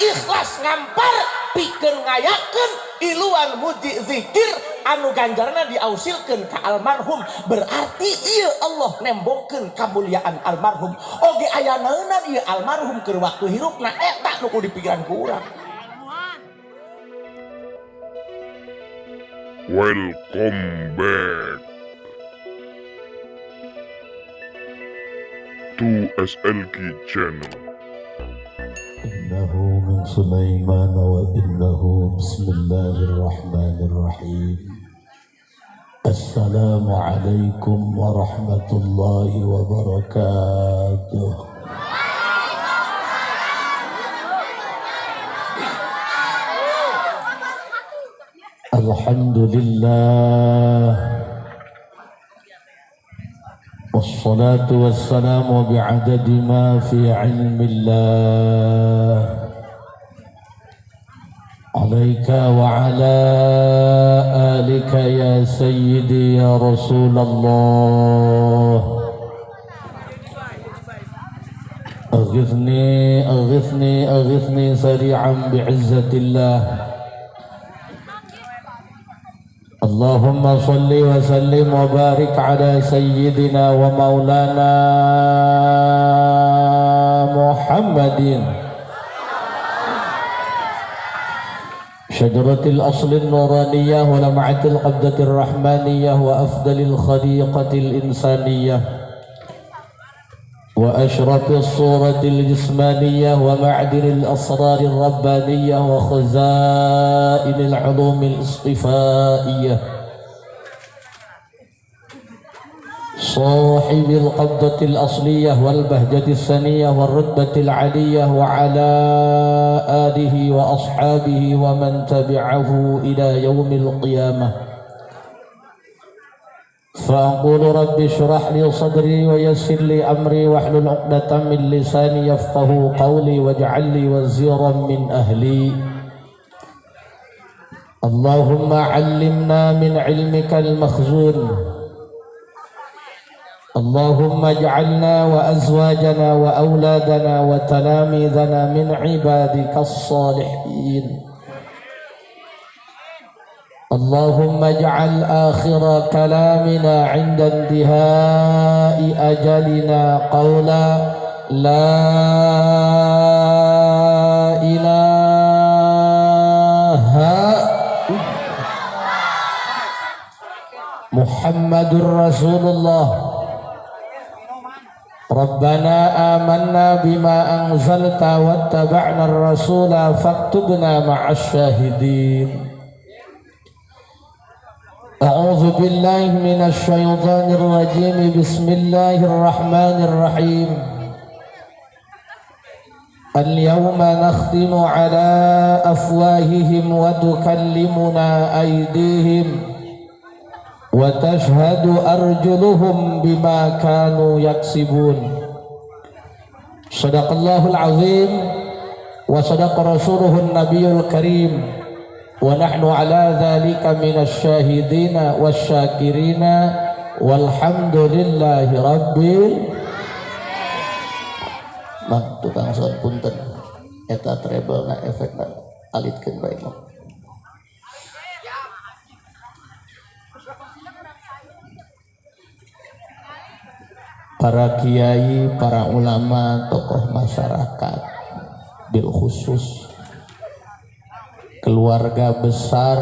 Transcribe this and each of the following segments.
Ikhlas ngampar pikeun ngayakeun iluan muji zikir anu ganjarna diausilkeun ka almarhum. Berarti ieu Allah nembongkeun kamuliaan almarhum. Oge aya naeunan ieu almarhum keur waktu hirupna eta nu kudu dipikiran ku urang. Welcome back to SLK Channel. إنه من سليمان وإنه بسم الله الرحمن الرحيم. السلام عليكم ورحمة الله وبركاته. الحمد لله والصلاة والسلام بعدد ما في علم الله عليك وعلى آلك يا سيدي يا رسول الله. أغثني أغثني أغثني سريعا بعزة الله. اللهم صل وسلم وبارك على سيدنا ومولانا محمد شجرة الأصل النورانية ولمعة القبضة الرحمانية وأفضل الخليقة الإنسانية وأشرف الصورة الجسمانية ومعدن الأسرار الربانية وخزائن العلوم الاصطفائية صاحب القبضة الأصلية والبهجة السنية والرتبة العلية وعلى آله وأصحابه ومن تبعه إلى يوم القيامة. فأقول رب اشرح لي صدري ويسر لي أمري واحلل عقدة من لساني يفقه قولي واجعل لي وزيرا من أهلي. اللهم علمنا من علمك المخزون. اللهم اجعلنا وأزواجنا وأولادنا وتلاميذنا من عبادك الصالحين. اللهم اجعل آخر كلامنا عند انتهاء أجلنا قولا لا إله محمد رسول الله. ربنا آمنا بما أنزلت واتبعنا الرسول فاكتبنا مع الشاهدين. أعوذ بالله من الشيطان الرجيم. بسم الله الرحمن الرحيم. اليوم نختم على أفواههم وتكلمنا أيديهم وتشهد أرجلهم بما كانوا يكسبون. صدق الله العظيم وصدق رسوله النبي الكريم ونحن على ذلك من الشاهدين والشاكرين والحمد لله رب. Mang tukang sound punten eta treble na efekna alitkeun bae mah. Para kiai, para ulama, tokoh masyarakat, bil khusus keluarga besar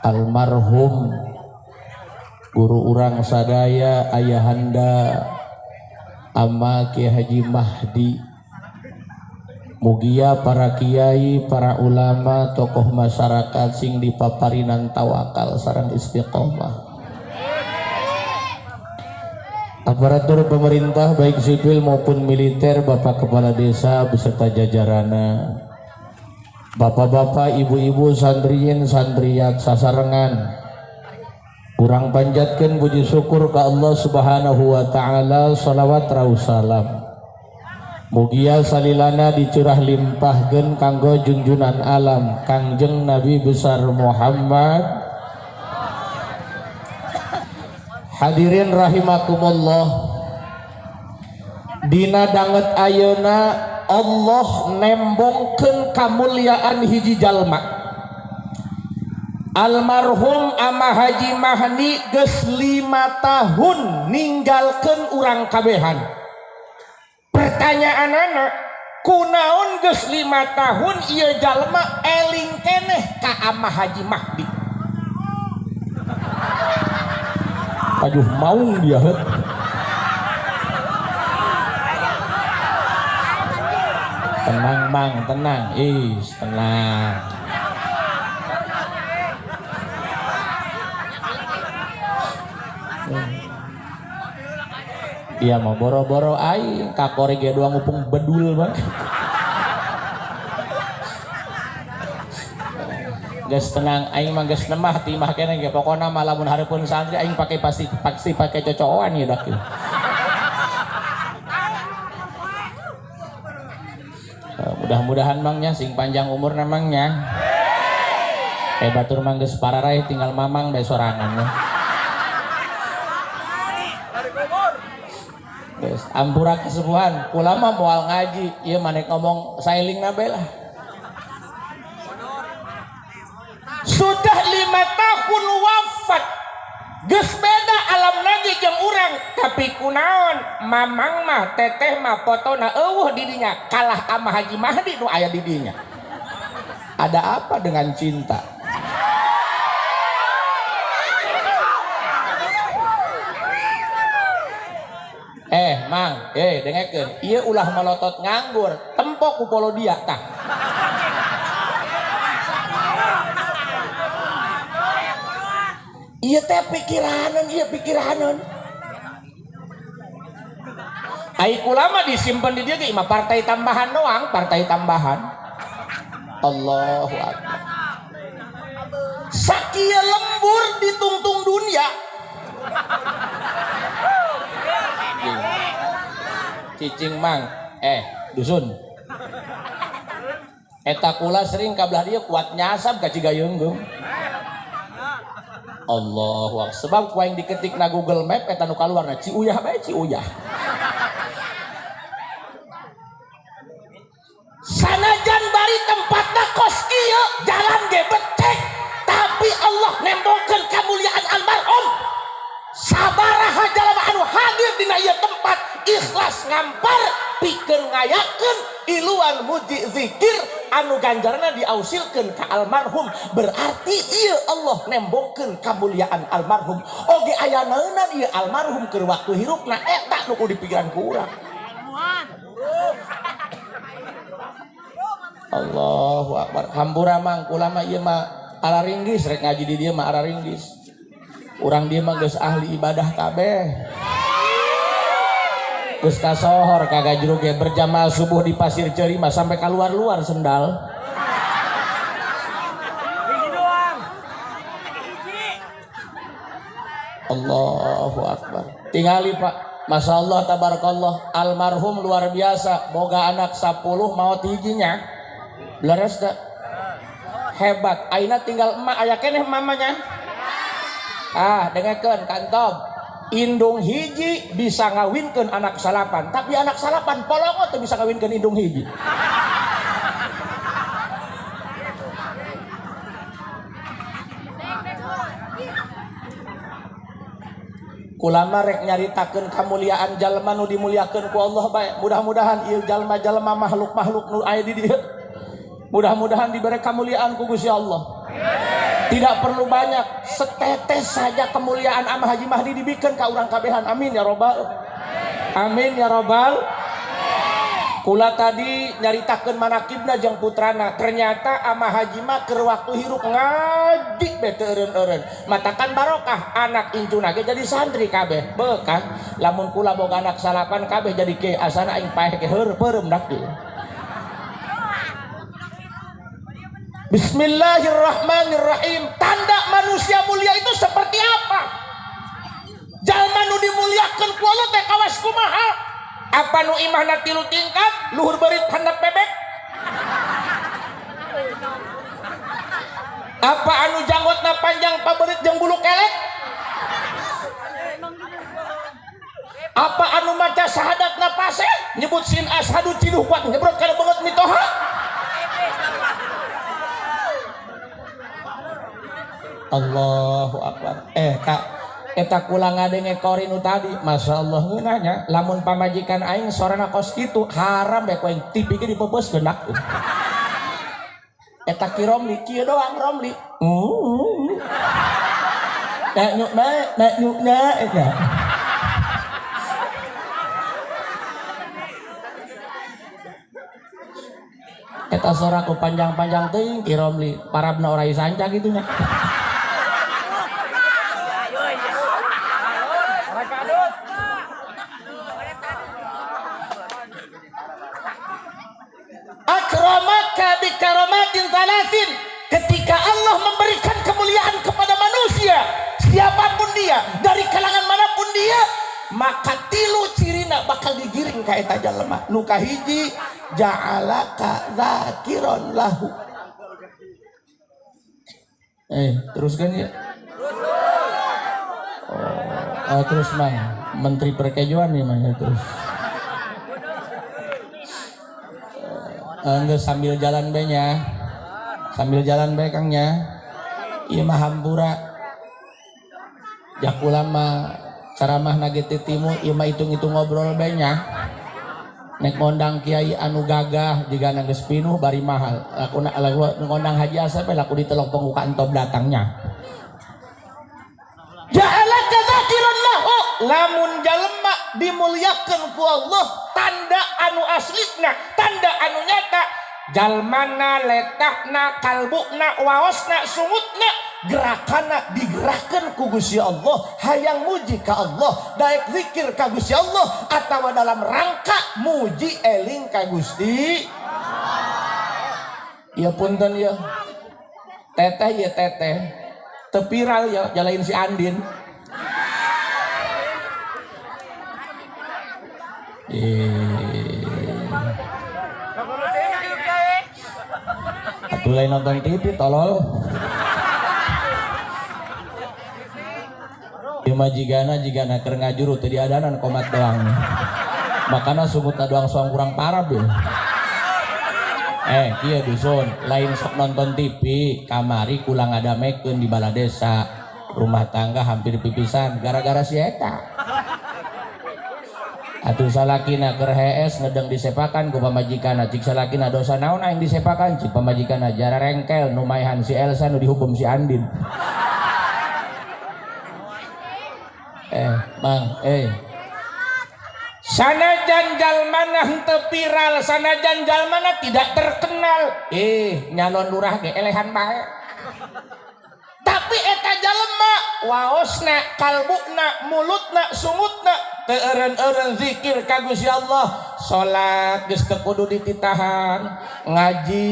almarhum guru urang sadaya ayahanda ama Kiai Haji Mahdi. Mugia para kiai, para ulama, tokoh masyarakat sing dipaparinan tawakal sareng istiqomah. Aparatur pemerintah baik sipil maupun militer, Bapak Kepala Desa beserta jajaranna, bapak-bapak, ibu-ibu, santriyin, santriat sasarengan, urang panjatkeun puji syukur ka Allah Subhanahu wa taala, salawat raus salam. Mugia salilana dicurah limpahkeun kanggo junjunan alam Kangjeng Nabi besar Muhammad. Hadirin rahimakumullah, dina danget ayeuna Allah nembongkeun kamuliaan hiji jalma. Almarhum Ama Haji Mahdi geus 5 tahun ninggalkeun urang kabehan. Pertanyaan anak, kunaon geus 5 tahun ieu jalma eling keneh ka Ama Haji Mahdi? Aduh maung dia heut. Tenang mang, tenang, is tenang. Dia mau boro-boro aing kakore ge doang ngupung bedul bang. Geus tenang aing mah geus nemah ti imah keneh ge pokona mah lamun hareupeun santri aing pake pasti pake cocoan ieu dak. Mudah-mudahan mangnya sing panjang umur namangnya. Batur mang geus pararai tinggal mamang bae sorangan ya. Geus ampura kesepuhan, kula mah moal ngaji, ieu maneh ngomong sailingna bae lah. Sudah 5 tahun wafat. Geus beda alam lagi jeung urang, tapi kunaon mamang mah teteh mah fotona eueuh di dinya kalah ama Haji Mahdi nu aya di dinya. Ada apa dengan cinta? Mang, dengekeun, ieu ulah malotot nganggur, tempo ku polo dia tah. Ieu teh pikiranan, ieu pikiranan. Ai kula mah disimpen di dieu ge mah partai tambahan doang, partai tambahan. Allahu akbar. Sakieu lembur ditungtung dunia. Cicing mang, dusun. Eta kula sering kabelah dieu kuat nyasab ka Cigayeunggeung. Allahu akbar. Sebab ku aing diketik na Google Map eta nu kaluarna Ciuyah bae Ciuyah. Sanajan bari tempatna kos kieu, jalan ge becek, tapi Allah nembongkeun kamuliaan almarhum. Sabaraha jalma anu hadir dina ieu tempat ikhlas ngampar pikeun ngayakeun iluan muji zikir anu ganjarna diausilkeun ka almarhum. Berarti ieu Allah nembongkeun kamuliaan almarhum. Oge aya naeunan ieu almarhum keur waktu hirupna eta nu kudu dipikiran ku urang. Allahu akbar. Hampura mang kula mah ieu mah araringgis rek ngaji di dieu mah araringgis. Urang dieu mah geus ahli ibadah kabeh. Geus kasohor kagajrug ge berjamaah subuh di Pasir Ceuri mah sampai keluar-luar sendal. Allahu akbar. Tingali Pak, Masya Allah tabarakallah, almarhum luar biasa, boga anak 10 maot hijinya. Leres dah. Hebat. Aina tinggal emak aya keneh mamanya. Ah, dengekeun kantob. Indung hiji bisa ngawinkeun anak salapan, tapi anak salapan polongo teu bisa ngawinkeun indung hiji. Kulama rek nyaritakeun kamuliaan jalma nu dimuliakeun ku Allah bae. Mudah-mudahan ieu jalma-jalma makhluk-makhluk nu aya di dieu mudah-mudahan diberi kemuliaan ku Gusti Allah. Tidak perlu banyak, setetes saja kemuliaan Amah Haji Mahdi dibikeun ka urang kabehan. Amin ya robbal. Amin ya robbal. Kula tadi nyaritakeun manakibna jeung putrana, ternyata Amah Haji mah keur waktu hirup ngaji be teu eureun-eureun. Matakan barokah anak incuna ge jadi santri kabeh. Beukah lamun kula boga anak salapan kabeh jadi kiai asana aing paeh ge heur peureum dak ieu. Bismillahirrahmanirrahim. Tanda manusia mulia itu seperti apa? Jalma nu dimuliakeun ku Allah teh kawas kumaha? Apa nu imahna 3 tingkat, luhur beurit handap bebek? Apa anu janggotna panjang paberit jeung bulu kelek? Apa anu maca syahadatna paseh nyebut sin ashadu ciduh kuat nyebrot kana beungeut mitoha. Allahu akbar. Kak, eta kula ngadenge qori nu tadi, masyaallah ngeunahnya lamun pamajikan aing sorana kos kitu haram bae ku aing TV ge dipepeuskeun dak. Eta ki Romli kieu doang Romli. Nek nyuk nek nek nyuk nek eta. Eta soraku panjang-panjang teuing ki Romli, parabna orai sanca kitu nya. Akramaka bikaramatin thalathin. Ketika Allah memberikan kemuliaan kepada manusia, siapapun dia, dari kalangan manapun dia, maka tilu cirina bakal digiring ka eta jalma. Nu kahiji, ja'alaka dzakiron lahu. Teruskan ya. Oh, terus mang, Menteri Perkejuan nih mang, ya, terus. Enggak sambil jalan be nya. Sambil jalan be kang nya. Ieu mah hampura. Jakula mah ceramah nage teu timu, ieu mah hitung-hitung ngobrol be nya. Nek ngondang kiai anu gagah jigana geus pinuh bari mahal. Lakuna laku ngondang Haji Asep laku ditelok pengbukaan top datangnya. Ja'alaka dzakiran lahu. Lamun jalma dimuliakeun ku Allah, tanda anu aslina, tanda anu nyata, jalmana letahna kalbuna waosna sungutna gerakana digerakkeun ku Gusti Allah, hayang muji ka Allah, daek zikir ka Gusti Allah, atawa dalam rangka muji eling ka Gusti. Ya punten ya. Teteh ya teteh. Teu viral ya jalain si Andin. Atuh lain nonton TV tolol. Ieu mah jigana keur ngajuru teu diadanan komat doang. Makana sumutna doang soang kurang parah ya. Kieu dusun, lain sok nonton TV, kamari kula ngadamekeun di bala desa. Rumah tangga hampir pipisan gara-gara si eta. Atuh salakina keur hees ngedeng disepakan ku pamajikanna, cik salakina dosa naon aing disepakan, cik pamajikanna jara rengkel nu maehan si Elsa nu dihukum si Andin. Mang, Sanajan jalmana henteu viral, sanajan jalmana tidak terkenal, nyalon lurah ge elehan bae. Tapi eta jalma waosna, kalbuna, mulutna, sungutna teu eureun-eureun zikir ka Gusti Allah, salat geus teu kudu dititahan, ngaji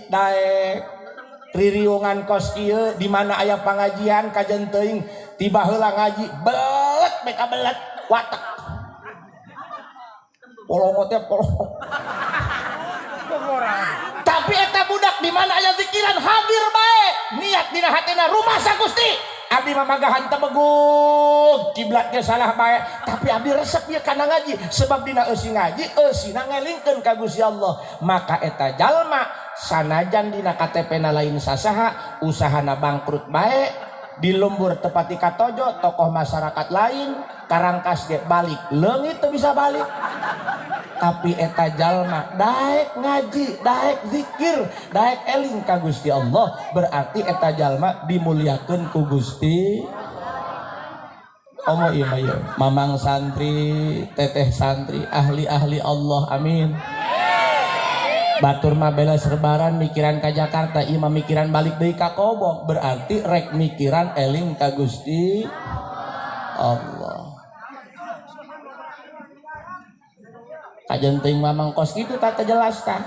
daek, ririungan kos kieu di mana aya pangajian kajen teuing, tiba heula ngaji belet beka belet watek. Polongotnya polong. Tapi eta budak di mana aya zikiran hadir bae, niat dina hatina rumah sagusti. Abdi mah magahan temegug, kiblatnya salah bae, tapi abdi resep ieu kana ngaji, sebab dina eusi ngaji eusina ngelingkeun ka Gusti Allah. Maka eta jalma sanajan dina KTP na lain sasaha, usahana bangkrut bae, di lembur tepati katojo, tokoh masyarakat lain, karangkas ge balik, leungit teu bisa balik. Tapi eta jalma daek ngaji, daek zikir, daek eling ka Gusti Allah, berarti eta jalma dimuliakeun ku Gusti. Omo ieu mah ieu, mamang santri, teteh santri, ahli-ahli Allah, amin. Batur mah belas lebaran mikiran ka Jakarta, ieu mah mikiran balik deui ka Kobong, berarti rek mikiran eling ka Gusti Allah. Kajen teuing mamang kos kitu tak jelas tah.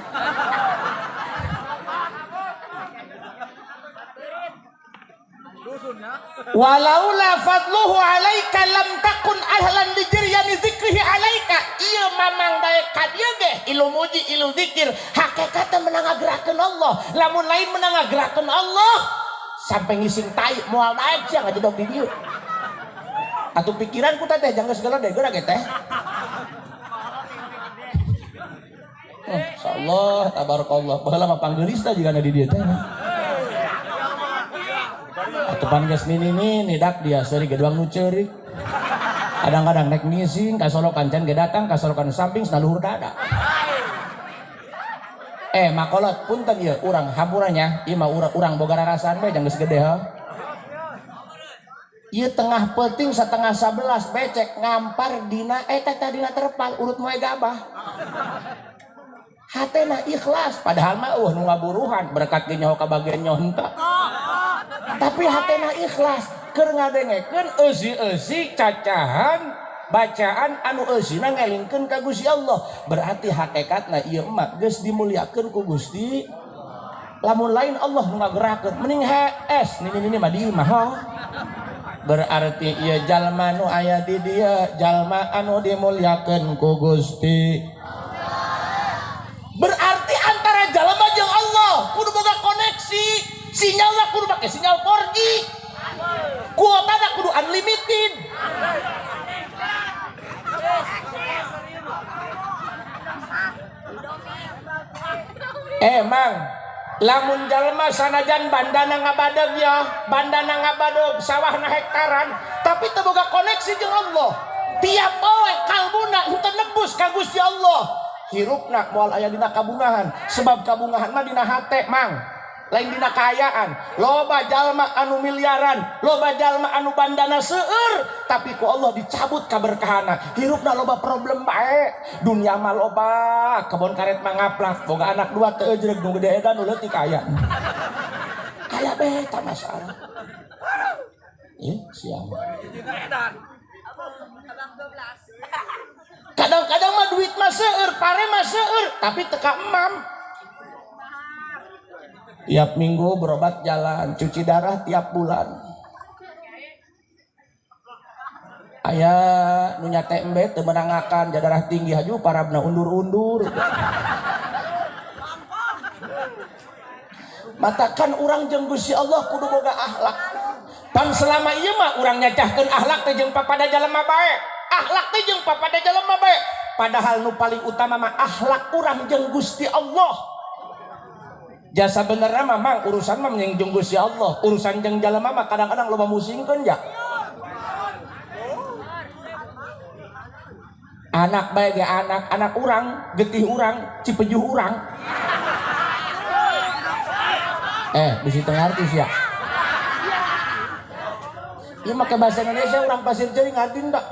Walaula fadluhu alaika lam takun ahlan lijiryani zikrihi alaika. Ieu mamang bae ka dieu ge ilu muji ilu zikir, hakikatna menang ngagerakeun Allah. Lamun lain menang ngagerakeun Allah sampai ngising tai moal naik sia ngajedog di dieu. Atuh pikiran ku teteh jangan segala deh geura ge teh. Insyaallah tabarakallah. Baheula mah panggeulista jigana di dieu teh. Atuh pan geus nini-nini dak dia seuri geduang nu ceurik. Kadang-kadang nek ngising kasolokan can ge datang kasolokan samping saluhur dada. Makolot punten ieu urang hampuranya ieu mah urang boga rarasaan bae jang geus gede heuh. Ieu tengah peuting 10:30 becek ngampar dina eta teh dina terpal urut moe gabah. Hatena ikhlas padahal mah eueuh nu ngaburuhan berkat ge nyaho ka bagian nyonta. Tapi hatena ikhlas keur ngadengekeun eusi-eusi cacahan bacaan anu eusina ngelingkeun ka Gusti Allah. Berarti hakikatna ieu emak geus dimuliakeun ku Gusti. Lamun lain Allah nu ngagerakeun mending HS nini-nini mah di imah. Berarti ieu jalma nu aya di dieu jalma anu dimuliakeun ku Gusti. Berarti antara jalma jeung Allah kudu boga koneksi, sinyalna kudu make sinyal 4G. Kuotana kudu unlimited. Emang lamun jalma sanajan bandana ngabadeg ya, bandana ngabadeg sawahna hektaran, tapi teu boga koneksi jeung Allah. Tiap poe kalbuna henteu nebus ka Gusti Allah. Hirupna moal aya dina kabungahan, sebab kabungahan mah dina hate mang, lain dina kaayaan. Loba jalma anu miliaran, loba jalma anu bandana seueur, tapi ku Allah dicabut kaberkahana. Hirupna loba problem bae, dunia mah loba, kebon karet mah ngaplak, boga anak dua teu eujreug nu gede edan nu leutik aya. Aya bae ta masalah. Siang. Kadang-kadang mah duit mah seueur, pare mah seueur, tapi teka emam. Tiap minggu berobat jalan, cuci darah tiap bulan. Aya nu nyate embe teu meunangakan, darah tinggi haju parabna undur-undur. Matakan urang jeung Gusti Allah kudu boga akhlak. Pan selama ieu mah urang nyacahkeun akhlak teh jeung papada jalema bae. Akhlak teh jeung papada jalema bae. Padahal nu paling utama mah akhlak urang jeung Gusti Allah. Jasa benerna mah mang urusan mah jeung Gusti Allah, urusan jeung jalema mah kadang-kadang loba musingkeun ja. Anak bae ge anak, anak urang, getih urang, cipejuh urang. Bisi teu ngarti sia. Ieu make bahasa Indonesia urang Pasir Ceurik ngarti enggak?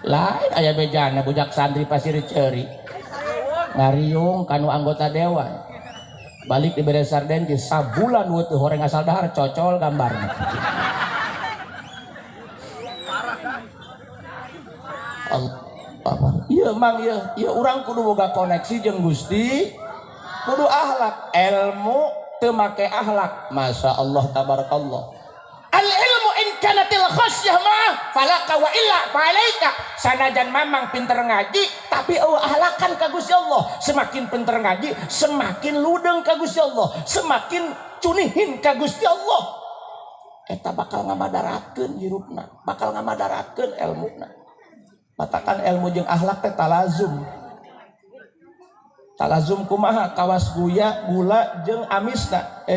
Lain aya bejana bujak santri Pasir Ceurik ngariung kanu anggota dewan balik dibere sarden di sabulan weutuh horeng asal dahar cocol gambarna. Allah ieu mang ieu ieu urang kudu boga koneksi jeung Gusti, kudu akhlak, ilmu teu make akhlak. Masya Allah tabarakallah. Al ilmu in kanatil khasyah ma falaka wa illa falaika. Sanajan mamang pinter ngaji tapi eueuh ahlakan ka Gusti Allah. Semakin pinter ngaji semakin ludeng ka Gusti Allah, semakin cunihin ka Gusti Allah. Eta bakal ngamadarakeun hirupna, bakal ngamadarakeun elmuna. Matakan ilmu jeung akhlak teh talazum. Talazum kumaha? Kawas guya gula jeung amisna.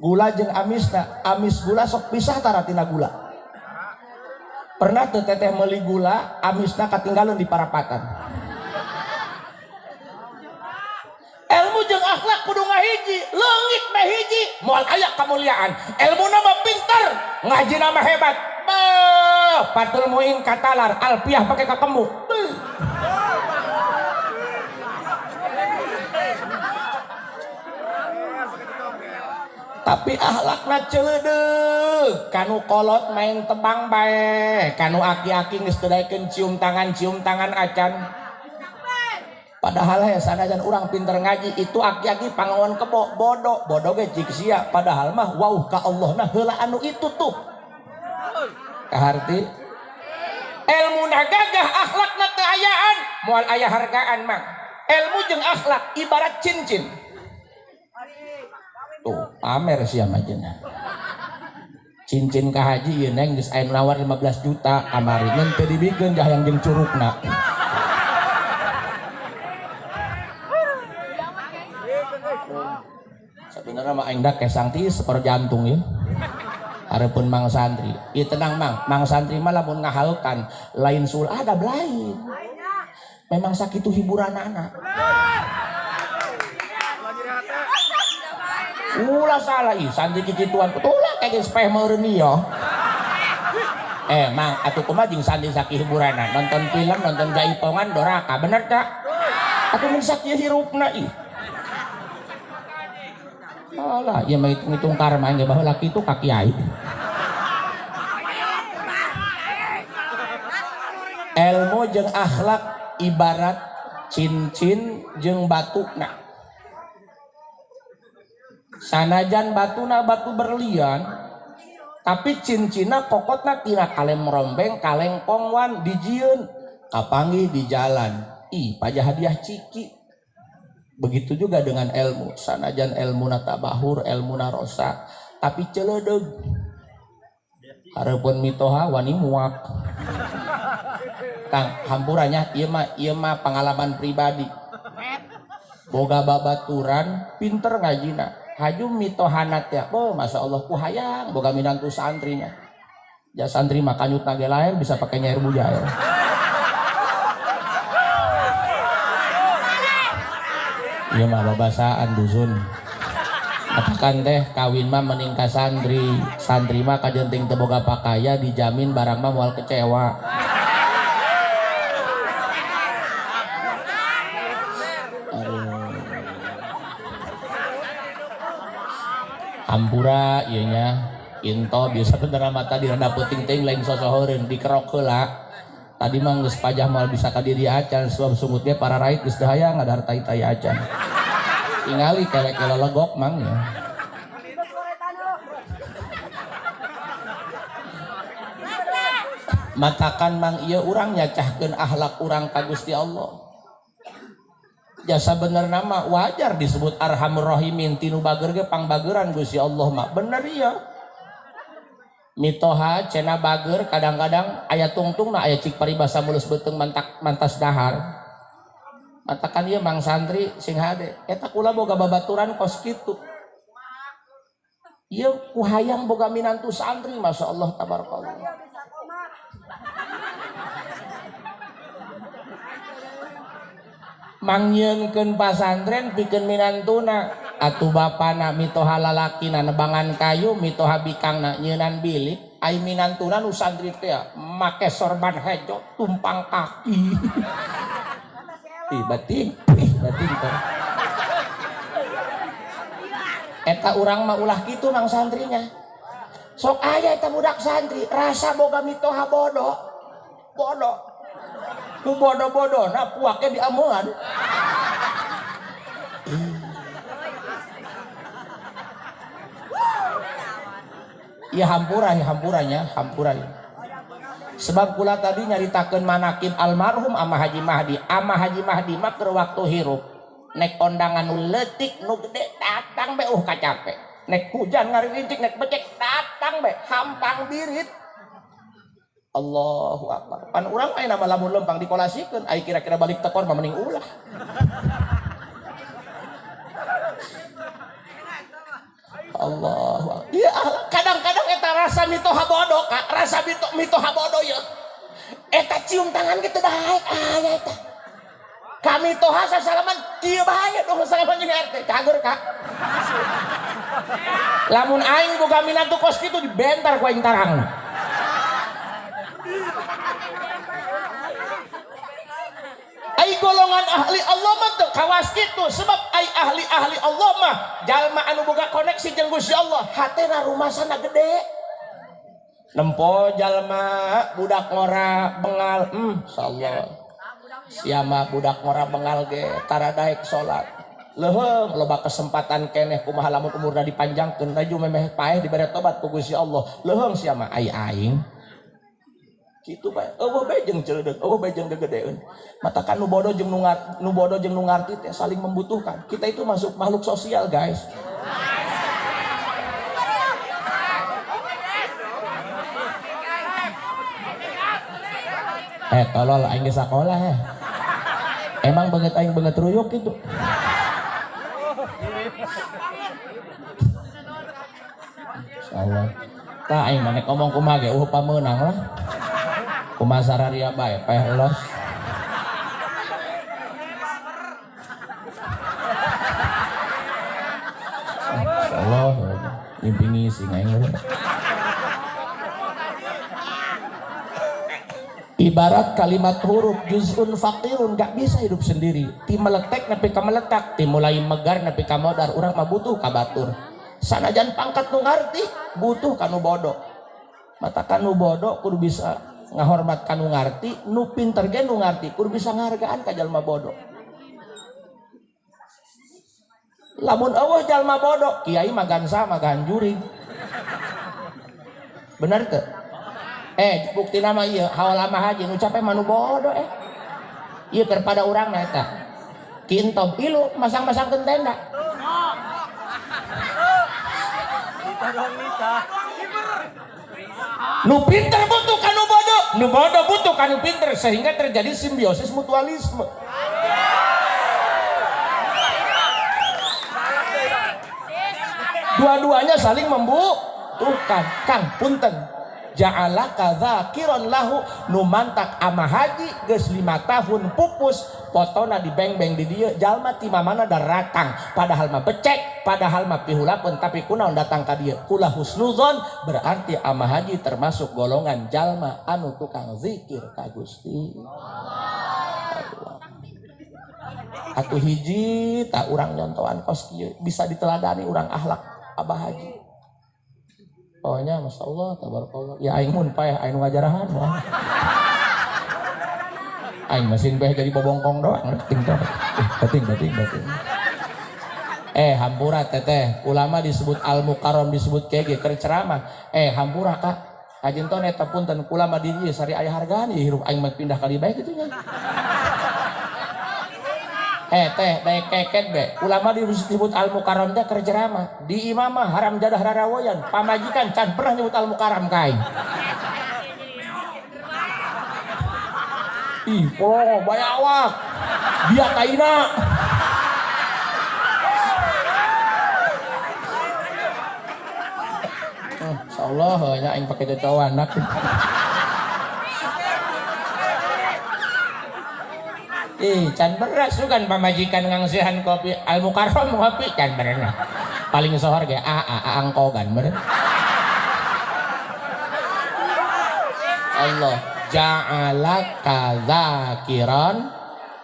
Gula jeung amisna, amis gula sok pisah tara tina gula. Pernah teu teteh meuli gula, amisna katinggalan di parapatan. Ilmu jeung akhlak kudu ngahiji, leungit meh hiji, moal aya kamuliaan. Ilmuna mah pinter, ngajina mah hebat. Beuh, Fathul Muin katalar, alfiah pake kakemu. Beuh. Tapi akhlakna ceuleudeuh, kanu kolot main tebang bae, kanu aki-aki geus teu daekeun cium tangan acan. Padahal ya sanajan urang pinter ngaji itu aki-aki pangawan kebo bodoh, bodoh ge cik sia, padahal mah wauh ka Allah nah heula anu itu tuh. Kaharti ilmuna gagah akhlakna teu ayaan, moal aya hargaan mah. Ilmu jeung akhlak ibarat cincin. Pamer sia mah cenah. Cincin ka haji ieu neng geus aya nu nawar 15 juta kamari ngan teu dibikeun jahayang jeung curugna. Sebenarnya mah aing dak kesang ti seper jantung ya. Hareupeun Mang Santri. Ieu tenang Mang, Mang Santri mah lamun ngahalkan lain sul adab lain. Memang sakitu hiburanana. Ulah salah ih santri kikituan. Ulah kayak geus peh meureun ieu. Mang atuh kumaha jeung santri saki hiburanana? Nonton film, nonton jaipongan doraka, bener tak? Atuh mun sakieu hirupna ih. Alah, ieu mah hitung-hitung karma ge baheula kitu ka kiai. Ilmu jeung akhlak ibarat cincin jeung batuna. Sanajan batuna batu berlian, tapi cincinna kokotna tina kaleng rombeng, kaleng kongwan dijieun, kapanggih di jalan. Ih, pajah hadiah ciki. Begitu juga dengan ilmu, sanajan ilmu tabahur, ilmu rosa, tapi celedeug. Hareupeun mitoha wani muak. Kang, hampuranya ieu mah pengalaman pribadi. Boga babaturan pinter ngajina. Haju mitohana teh, oh masya Allah ku hayang boga minantu santrinya. Ja santri mah kanyut nage lain bisa pakai nyair bujair. Ieu mah babasaan dusun. Katakan teh kawin mah mending ka santri. Santri mah kajenting teu boga pakaya dijamin barang mah moal kecewa. Aduh. Hampura ieu nya. Into biasa bener mata di rada peuting teuing lain sosohoreun dikerok heula. Tadi mah geus pajah moal bisa ka diri acan sebab sungut ge para rait geus teu hayang ngadahar tai-tai acan. Tingali kelek-kelek legok mang ya. Matakan mang ieu urang nyacahkeun akhlak urang ka Gusti Allah. Jasa bener nama wajar disebut Arhamur Rahimin tinu bager ge pangbageran Gusti Allah mah. Bener ieu. Mitoha cenah bager kadang-kadang aya tungtungna aya cik paribasa mulus beuteung mantas dahar. Matakan ieu Mang Santri sing hade eta kula boga babaturan kos kitu. Ieu ku hayang boga minantu santri masyaallah tabarakallah. Mangyeunkeun pasantren pikeun minantuna atuh bapana mitoha lalakina nebangan kayu mitoha bikangna nyeunan bilik ai minantuna nu santri teh make sorban hejo tumpang kaki. Ih batin, ih batin teh. Eta urang mah ulah kitu mang santrinya. Sok aya eta budak santri rasa boga mitoha bodoh. Bodoh. Ku bodoh-bodona puake diamean. Ya hampura, ya hampuranya, hampura ya. Sebab kula tadi nyaritakeun manakib almarhum ama Haji Mahdi, ama Haji Mahdi mah keur waktu hirup nek ondangan nu leutik nu gede datang be kacape. Nek hujan ngaririntik nek becek datang be hampang birit. Allahu Akbar. Pan urang aya nama lamun lempang dikolasikeun, ai kira-kira balik tekor mah mending ulah. Allahu Akbar. Ya kadang-kadang eta rasa mitoha bodoh, Kak. Rasa mitoha bodoh ya. Eta cium tangan kitu daek aya eta. Kami toha sasalaman kieu bahaya dong sasalaman jeung RT. Cager, Kak. Lamun aing boga minantu kos kitu dibentar ku aing tarangna. Ai golongan ahli Allah mah teu kawas kitu sebab ai ahli-ahli Allah mah jalma anu boga koneksi jeung Gusti Allah hatena rumasana gede. Nempo jalma budak ngora bengal, insyaallah. Siama budak ngora bengal ge tara daek salat. Leuheung loba kesempatan keneh kumaha lamun umurna dipanjangkeun raju memeh paeh dibere tobat ku Gusti Allah. Leuheung siama ai aing. Kitu bae eueuh bae jeung ceudeuk, eueuh bae jeung gegedeun. Matakan nu bodoh jeung nu bodoh jeung nu ngarti teh saling membutuhkan. Kita itu masuk makhluk sosial, guys. Tolol aing ge sakola heh. Emang banget aing banget ruyuk gitu. Insyaallah. Tah aing mah nek ngomong kumaha ge eueuh pameunang lah. Kumaha sararia bae peh los. Insyaallah mimpi ngisi aing. Ibarat kalimat huruf juz'un faqirun gak bisa hidup sendiri. Ti meletek nepi ka meletak, ti mulai megar nepi ka modar, urang mah butuh ka batur. Sanajan pangkat nu ngarti, butuh ka nu bodoh. Mata ka nu bodoh kudu bisa ngahormat ka nu ngarti, nu pinter ge nu ngarti kudu bisa ngahargaan ka jalma bodoh. Lamun eueuh jalma bodoh, kiai mah gansa mah ganjuring. Bener teu? Bukti nama iya, haul mah haji nu capek mah nu bodoh Ieu keur pada urang na eta. Kintom ilu masang-masangkeun tenda. Nu pinter butuh ka nu bodoh, nu bodoh butuh ka nu pinter sehingga terjadi simbiosis mutualisme. Dua-duanya saling membutuhkan. Kang punten. Ja'ala kadzakiron lahu nu mantak ama haji geus 5 tahun pupus potona dibengbeng di dieu jalma ti mamana daratang padahal mah becek padahal mah pihulapeun tapi kunaon datang ka dieu kula husnuzon berarti ama haji termasuk golongan jalma anu tukang zikir ka Gusti Allah. Atuh hiji tak urang nyontoan kos kieu bisa diteladani urang akhlak abah haji. Pokoknya Masya Allah, tabarakallah. Ya aing mun paeh, aing nu ngajarahan mah. Aing mesin paeh jadi bobongkong doang, ting tong. Bating bating bating. Hampura teteh, ulama disebut al mukarram disebut kege keur ceramah. Hampura Kak. Ajin ton eta punten kulama di dieu sari aya hargaan ieu hirup aing mah pindah kali bae kitu nya. Teh daek keket be. Ulama disebut al mukarram teh keur ceramah. Di imam mah haram jadah rarawoyan, pamajikan can pernah nyebut al mukarram ka aing. Ih, polong bae awak. Dia kaina. Insyaallah nya aing pake cocowan nak. Ih, can beras tuh kan pamajikan ngangsihan kopi al mukarram kopi can berenah. Paling sohor ge a a a angkogan beren. Allah ja'ala kadzakiran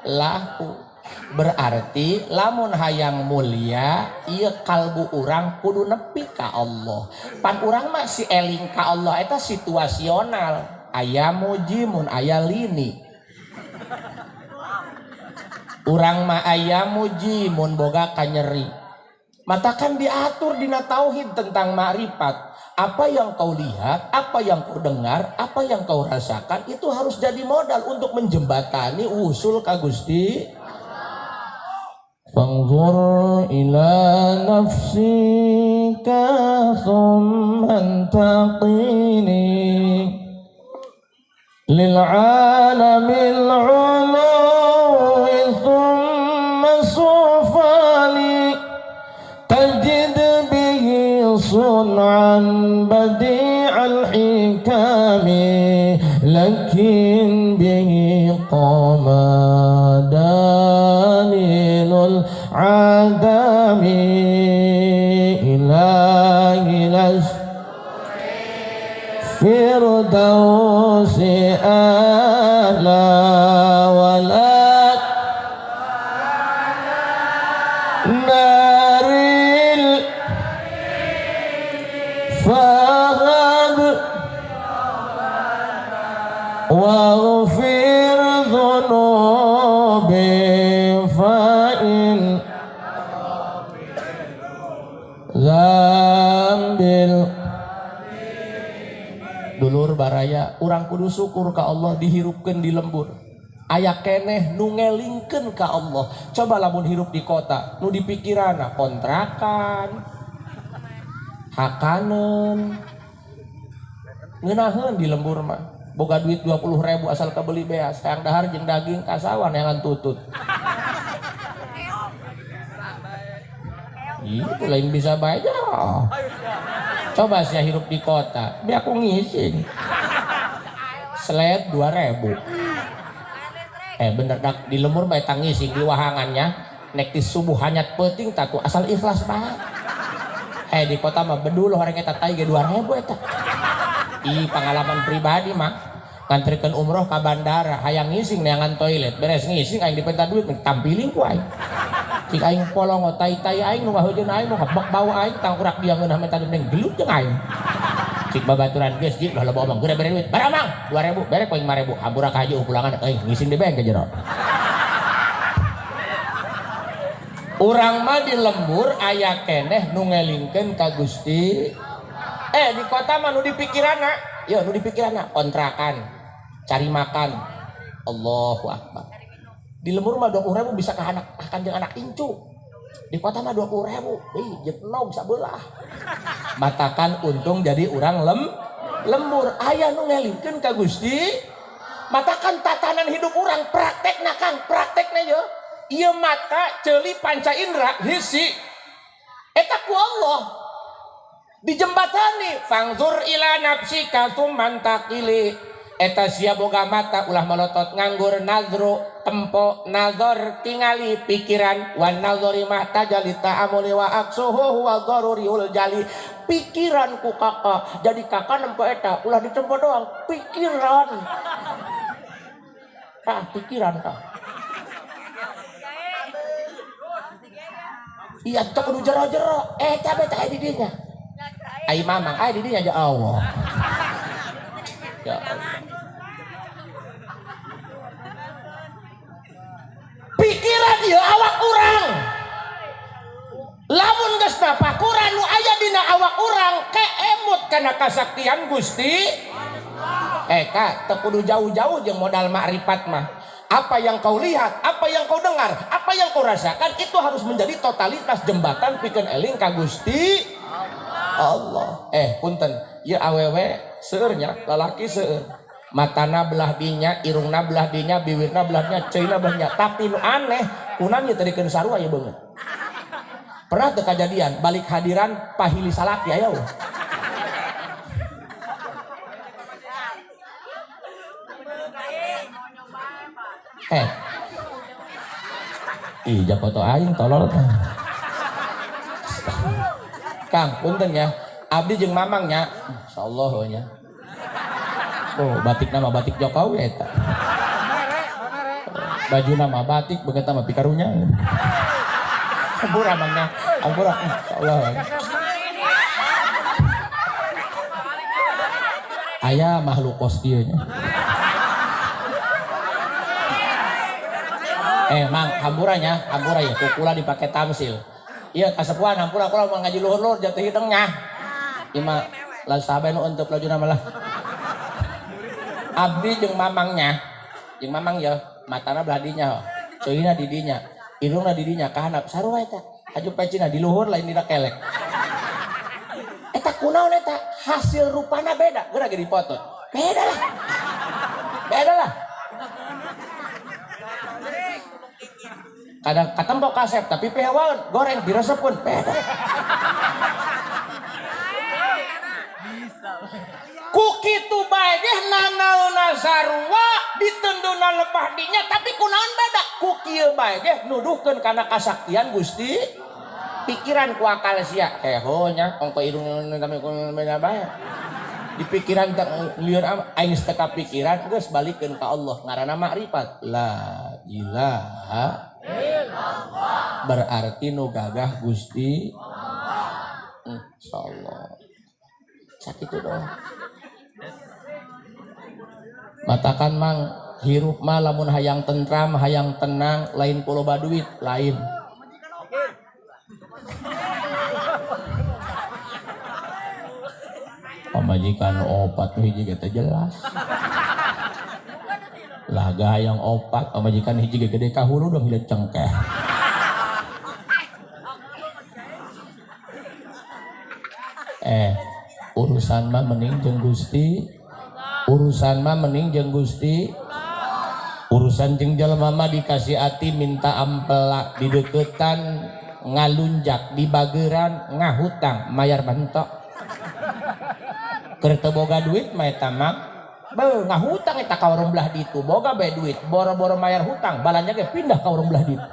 lahu. Berarti lamun hayang mulia ieu kalbu urang kudu nepi ka Allah. Pan urang mah si eling ka Allah eta situasional. Aya muji mun aya lini. Urang mah aya muji mun boga kanyeri. Matakan diatur dina tauhid tentang makrifat. Apa yang kau lihat, apa yang kau dengar, apa yang kau rasakan itu harus jadi modal untuk menjembatani usul ka Gusti. Fanzur ila nafsika thumma antaqini lil alamil uluwi thumma sufali tajid bihi sun'an badi'al hikami lakin bihi qama dalilul adami ilahi las firdausi ala wala naril fahab waghfir dhunubi fa'in zambil. Dulur baraya urang kudu syukur ka Allah dihirupkeun di lembur. Aya keneh nu ngelingkeun ka Allah. Coba lamun hirup di kota nu dipikirana kontrakan, hakaneun, ngeunaheun di lembur mah. Boga duit 20.000 asal kebeli beas, hayang dahar jeung daging kasawan neangan tutut. Itu lain bisa bae. Coba sia hirup di kota, biar aku ngising. Sled 2.000. Bener dak di lemur bae tang ngising di wahangannya, nek di subuh hanyat peuting tatu asal ikhlas bae. Di kota mah bedul orang eta tai ge 2.000 eta. Ih pengalaman pribadi mah nganterkeun umroh ka bandara hayang ngising neangan toilet, beres ngising aing dipenta duit tampiling ku aing. Cik aing polongo tai-tai aing nu ngahujeun aing nu ngebek bau aing tangkurak dia ngeunah menta duit gelut jeung aing. Cik babaturan geus jik lah loba omong geura bere duit. Bara mang 2.000 bere ku aing 5.000 hampura ka haji pulangan euy ngising di beng ke jero. Urang mah di lembur aya keneh nu ngelingkeun ka Gusti. Di kota mah nu dipikiranna, ya nu dipikiranna kontrakan, cari makan. Allahu akbar. Di lembur mah 20.000 bisa ka anak kanjeng anak incu. Di kota mah 20.000, ih jeung sabelah. Matakan untung jadi urang lembur aya nu ngelingkeun ka Gusti. Matakan tatanan hidup urang praktekna Kang, praktekna ye. Ieu mata ceuli panca indra hisi eta ku Allah dijembatani fangzur ila nafsika tsumma taqili eta sia boga mata ulah malotot nganggur nazru tempo nazar tingali pikiran wan nazari mahtajali ta'amuli wa aksuhu wa daruriul jali pikiran ku kakak jadi kakak nempo eta ulah ditempo doang pikiran tah pikiran tah. Iya teu kudu jero-jero eta beta aya di dinya. Ai mamang aya di dinya ya Allah. Ya Allah. Pikiran ieu awak urang. Lamun geus napakuran nu aya dina awak urang keemut kana kasaktian Gusti. Kak, teu kudu jauh-jauh jeung modal makrifat mah. Apa yang kau lihat, apa yang kau dengar, apa yang kau rasakan itu harus menjadi totalitas jembatan pikeun eling ka Gusti Allah. Punten, ieu awewe seueur nya, lalaki seueur. Matana belah dinya, irungna belah dinya, biwirna belah dinya, ceuna belah dinya. Tapi nu aneh, kunan ieu tadi keun sarua ieu beungeut. Pernah teu kajadian balik hadiran pahili salaki aya eueuh. Ih, jakoto aing tolol. Kang, punten ya. Abdi jeung mamang nya. Insyaallah nya. Oh, batik nama batik Jokowi eta. Baju nama batik beungeut mah pikarunya. Ampura mangnya. Ampura. Insyaallah. Aya makhluk kos dieu nya. Mang, hampuranya, hampura ya, kukula dipakai tamsil. Iya, kasepuhan hampura kula mau ngaji luhur-luhur jatuh hidungnya. Ieu mah lah sahabat nu untuk lajuna malah. Abdi jeung mamangnya, jeung mamang ya, matana belah dinya, ceulina di dinya, irungna di dinya, ka handap sarua eta. Haju pecina di luhur lain dina kelek. Eta kunaon eta? Hasil rupana beda, geura ge dipoto. Beda lah. Beda lah. Kadang katembok kasep tapi pehawaun goreng diresepkeun beda. Ku kitu bae ge nanaonna sarua ditenduna lebah dinya tapi kunaon beda. Ku kieu bae ge nuduhkeun kana kasaktian Gusti pikiran ku akal sia heho nya ongko irung kami beda bae. Di pikiran lieur aing geus teu kapikiran geus balikeun ka Allah ngaranna makrifat la ilaha illallah berarti nu gagah Gusti Allah. Insyaallah sakitu doang. Matakan mang hirup mah lamun hayang tentram hayang tenang lain ku loba duit lain. Pamajikan opat hiji ge teh jelas. Laga hayang opat pamajikan hiji ge gede ka hulu dong hideung cengkeh. Urusan mah mending jeung Gusti. Urusan mah mending jeung Gusti. Urusan jeung jelema mah dikasih ati minta ampela, dideketan ngalunjak, dibageran ngahutang, mayar bentok. Keur teu boga duit mah eta mah beuh ngahutang eta ka warung belah ditu, boga bae duit, boro-boro mayar hutang, balanja ge pindah ka warung belah ditu.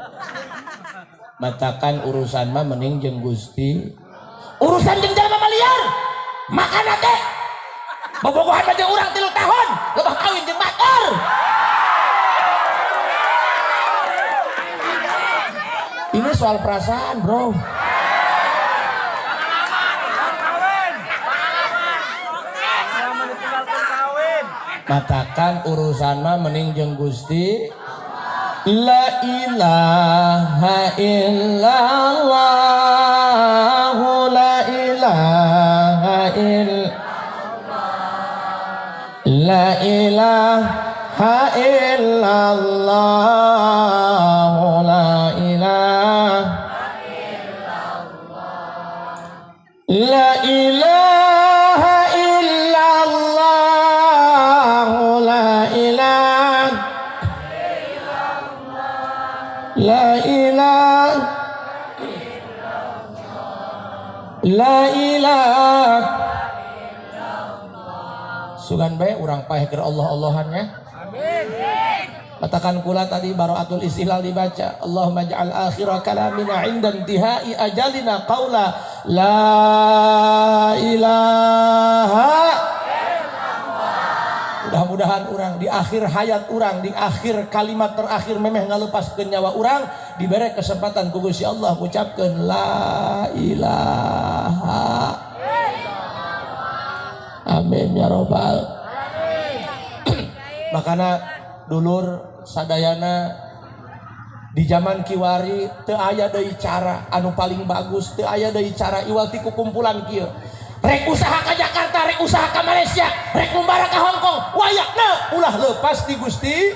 Matakan urusan mah mending jeung Gusti. Urusan jeung jelema mah liar. Makana teh bobogohan mah jeung urang 3 tahun, lebah kawin jeung batur. Ini soal perasaan, bro. Matakan urusan mah mending jeung Gusti. La ilaha illallah, la ilaha illallah, la ilaha illallah, la ilaha illallah, la ilaha illallah, la ilaha, la ilaha, la ilaha. Sugan bae urang paeh keur Allah-Allahannya. Amin. Katakan kula tadi baraatul istihlal dibaca, Allahumma ja'al akhira kalamina 'inda intihai ajalina qaula la ilaha illallah. Mudah-mudahan urang di akhir hayat urang, di akhir kalimat terakhir memeh ngalepaskeun nyawa urang, dibere kesempatan ku Gusti Allah ngucapkeun la ilaha illallah. Amin ya robbal. Makana dulur sadayana di zaman kiwari teu aya deui cara anu paling bagus, teu aya deui cara iwal ti kukumpulan kieu. Rek usaha ka Jakarta, rek usaha ka Malaysia, rek ngumbara ka Hong Kong, wayakna ulah lepas di Gusti.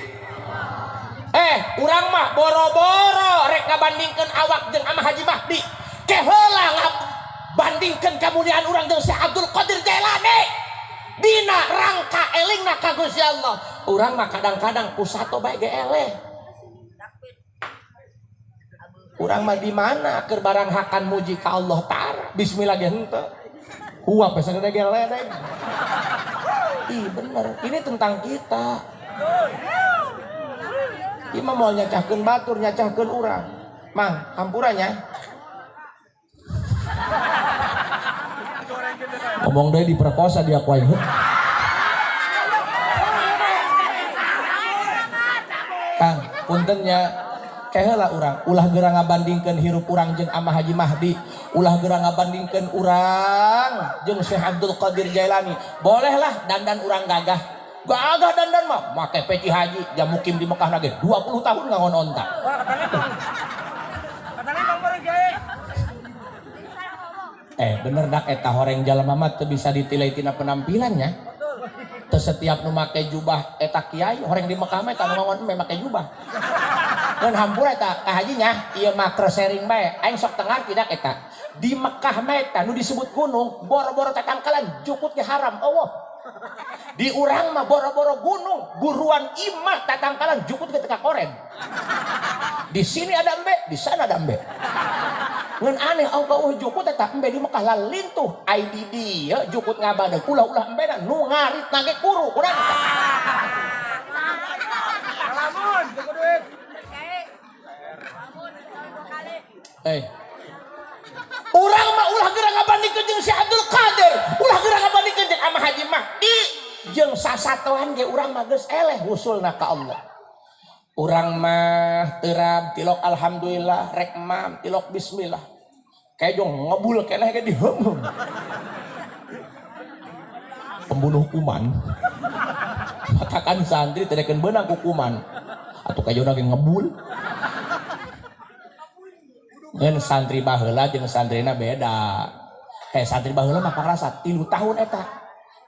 Urang mah boro-boro rek ngabandingkeun awak jeung Amah Haji Mahdi. Ke heula ngabandingkeun kamuliaan urang jeung Syekh Abdul Qadir Jailani. Dina rangka elingna ka Gusti Allah. Urang mah kadang-kadang ku sato bae ge eleh. Urang mah di mana keur barang hakan muji ka Allah tara. Bismillah ge henteu. Huap sagede ge ledeg. Ih bener, ini tentang kita. Ieu mah moal nyacahkeun batur, nyacahkeun urang. Mang, hampuranya. Ngomong deui diperkosa dia ku aing. Kang, punten nya. Keheula urang, ulah geura ngabandingkeun hirup urang jeung Amah Haji Mahdi, ulah geura ngabandingkeun urang jeung Syekh Abdul Qadir Jailani. Bolehlah dandan urang gagah. Gagah dandan mah make peci haji, jam mukim di Mekah lagi 20 tahun ngangon onta. Bener dak eta horeng jalma mah teu bisa ditilai tina penampilannya. Teu setiap nu make jubah eta kiai, horeng di Mekah mah eta nu ngangon embe make jubah. Ngan hampura eta ka hajinya, ieu mah sharing bae. Aing sok teu ngarti dak eta. Di Mekah mah eta nu disebut gunung, boro-boro tatangkalan jukut ge haram eueuh. Di urang mah boro-boro gunung, buruan imah tatangkalan jukut ge teu kakoren. Di sini ada embe, di sana ada embe. Ngan aneh eueuh jukut eta embe di Mekah lalintuh ai di dieu jukut ngabadeg ulah-ulah embena nu ngarit nage kuru urang. Lamun jukut duit. Urang mah ulah geura ngabandingkeun jeung Syekh Abdul Qadir, ulah geura ngabandingkeun jeung Amah Haji Mahdi, jeung sasatoan ge urang mah geus eleh husulna ka Allah. Urang mah terab tilok alhamdulillah, rek mam tilok bismillah. Kejong ngebul keneh ge diheum. Pembunuh kuman. Matakan santri teh dekeun beunang ku kuman. Atuh kejona ge ngebul. Ngan santri baheula jeung santrina beda. Santri baheula mah pangrasa 3 tahun eta.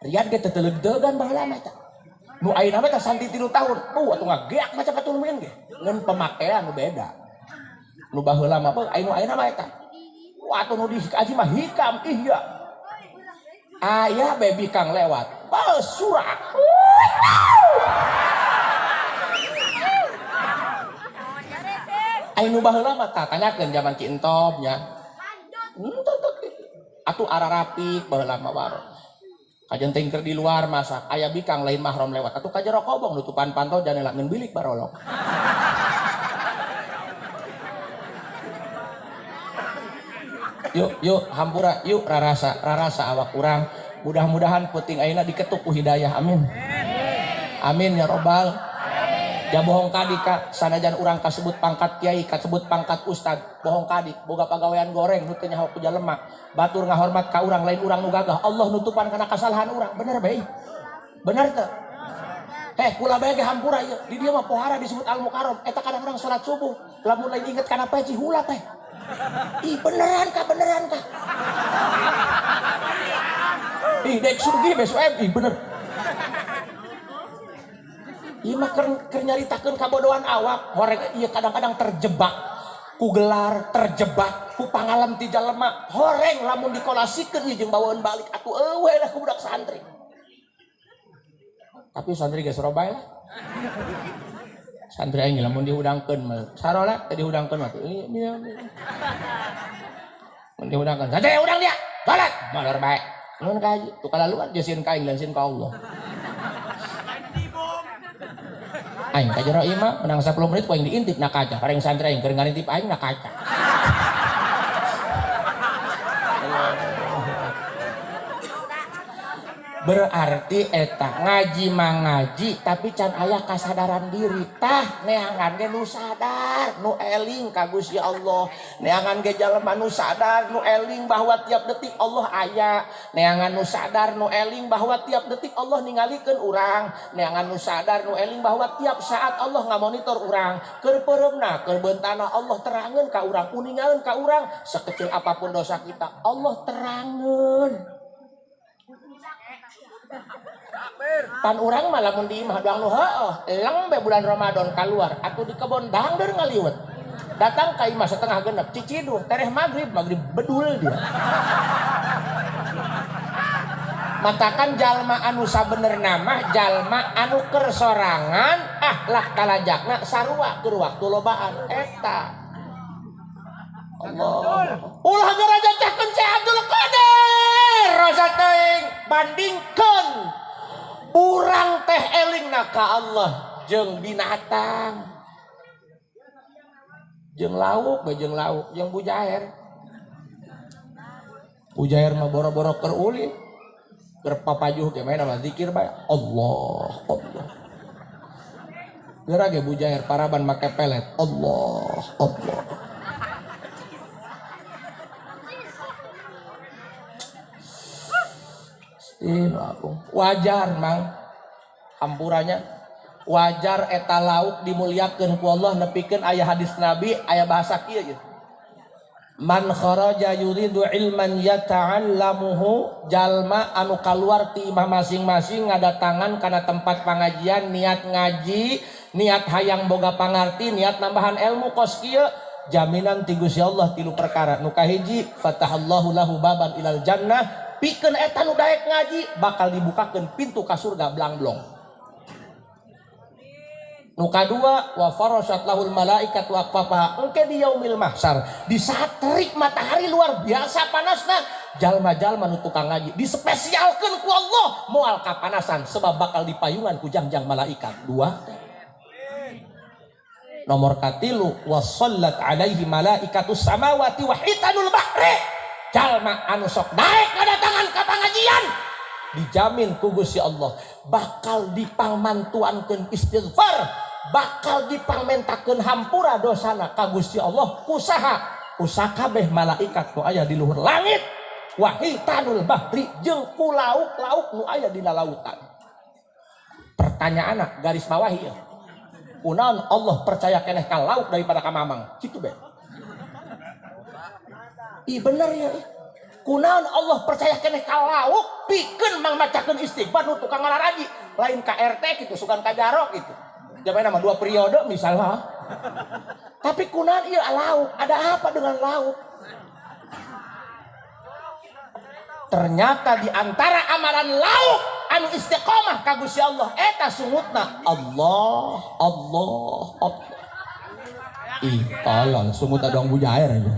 Rian ge teu teuleug-teulegan baheula mah eta. Nu ayeuna mah teh santri 3 tahun. Atuh ngageak maca patulumeun ge. Ngan pemakaian nu beda. Nu baheula mah anu ayeuna mah eta. Wah, atuh nu dikaji mah hikam ihya. Aya baby kang lewat. Bah, surak. Aing nu baheula mah tah tanyakeun zaman Ki Entop nya. Tuh kitu. Atuh ararapik baheula mah waro. Kajen teh keur di luar masak, aya bikang lain mahram lewat. Atuh ka jero kobong nutupan panto janela ngeun bilik barolok. Yuk, yuk, hampura, yuk rarasa, rarasa awak urang. Mudah-mudahan peuting ayeuna diketuk ku hidayah. Amin. Amin ya robbal. Ja bohong kadik ka, sanajan urang kasebut pangkat kiai, kasebut pangkat ustad, bohong kadik, boga pagawean goreng nu teu nyaho ku jalema. Batur ngahormat ka urang lain urang nu gagah. Allah nutupan kana kasalahan urang. Bener bae. Bener teu? Heh, kula bae ge hampura ieu. Di dieu mah pohara disebut Al Mukarram. Eta kadang urang salat subuh, lamun lain inget kana peci hula teh. Ih beneran kah, beneran kah? Ih dek surgi besok ih bener. Ieu mah keur nyaritakeun kabodohan awak, horeng ieu kadang-kadang terjebak ku gelar, terjebak ku pangalam ti jalema. Horeng lamun dikolasikeun ieu jeung bawaeun balik atuh eueuh lah ku budak santri. Tapi santri geus robay lah. Santri aing lamun dihudangkeun mah sarola teh dihudangkeun mah tuh. Mun dihudangkeun, santri hudang dia, salat, molor bae. Nuhun ka haji, tuh kalaluan jeung sieun ka aing lain sieun ka Allah. Aing ka jero imah menang 10 menit ku aing diintip na kaca. Bareng santri aing keur ngarintip aing na kaca. Berarti eta ngaji mah ngaji tapi can aya kasadaran diri. Tah neangan ge nu sadar, nu eling ka Gusti Allah. Neangan ge jalema nu sadar, nu eling bahwa tiap detik Allah aya. Neangan nu sadar, nu eling bahwa tiap detik Allah ningalikeun urang. Neangan nu sadar, nu eling bahwa tiap saat Allah ngamonitor urang. Keur peureumna, keur beuntana Allah terangeun ka urang, uningaeun ka urang sekecil apapun dosa kita, Allah terangeun. Pan urang mah lamun di imah doang nu heueuh, leng be bulan Ramadan keluar, atuh di kebon dangdeur ngaliwet. Datang ka imah setengah genep, ciciduh, tereh magrib, magrib bedul dia. Matakan jalma anu sabenerna mah jalma anu keur sorangan, ah lah kalajakna sarua keur waktu lobaan eta. Allah. Ulah ngarajacakeun Syekh Abdul Qadir rasa teuing bandingkeun urang teh elingna ka Allah jeung binatang jeung lauk bae jeung lauk jeung bujair. Bujair mah boro-boro keur ulin keur papajuh ge maena mah zikir bae Allah Allah. Geura ge bujair paraban make pelet Allah Allah. Wajar mang hampuranya wajar eta lauk dimuliakeun ku Allah nepikeun aya hadis Nabi aya bahasa kieu ieu. Man kharaja yuridu ilman yata'allamuhu, jalma anu kaluar ti imah masing-masing ngadatangan kana tempat pangajian niat ngaji, niat hayang boga pangarti, niat nambahan ilmu kos kieu, jaminan ti Gusti Allah tilu perkara. Nu kahiji fatahallahu lahu baban ilal jannah, pikeun eta nu daek ngaji bakal dibukakeun pintu ka surga blang-blong. Nu kadua wa farasat lahul malaikatu aqfafaha, engke di yaumil mahsyar di saat terik matahari luar biasa panasna, jalma-jalma nu tukang ngaji dispesialkeun ku Allah moal kapanasan sebab bakal dipayungan ku jangjang malaikat. Dua. Nomor katilu wa sallat alaihi malaikatus samawati wa hitanul bahri, jalma anu sok daek ngadatangan ka pangajian dijamin ku Gusti Allah bakal dipangmantuankeun istighfar, bakal dipangmentakeun hampura dosana ka Gusti Allah kusaha kusakabeh malaikat nu aya di luhur langit wa hitanul bahri jeung ku lauk-lauk nu aya dina lautan. Pertanyaanna garis bawahi ieu, kunaon Allah percaya keneh ka lauk daripada ka mamang kitu be? Ih bener ya. Kunaon Allah percaya keneh ka lauk pikeun mang macakeun istighfar nu tukang ngalaraji lain ka RT gitu sugan ka jaro gitu. Jaman nama 2 periode misalnya. Tapi kunaon ieu lauk? Ada apa dengan lauk? Ternyata di antara amalan lauk Anu istiqomah ka Gusti Allah eta sungutna Allah Allah Allah. Ih, tolol sungut dong bujair aja.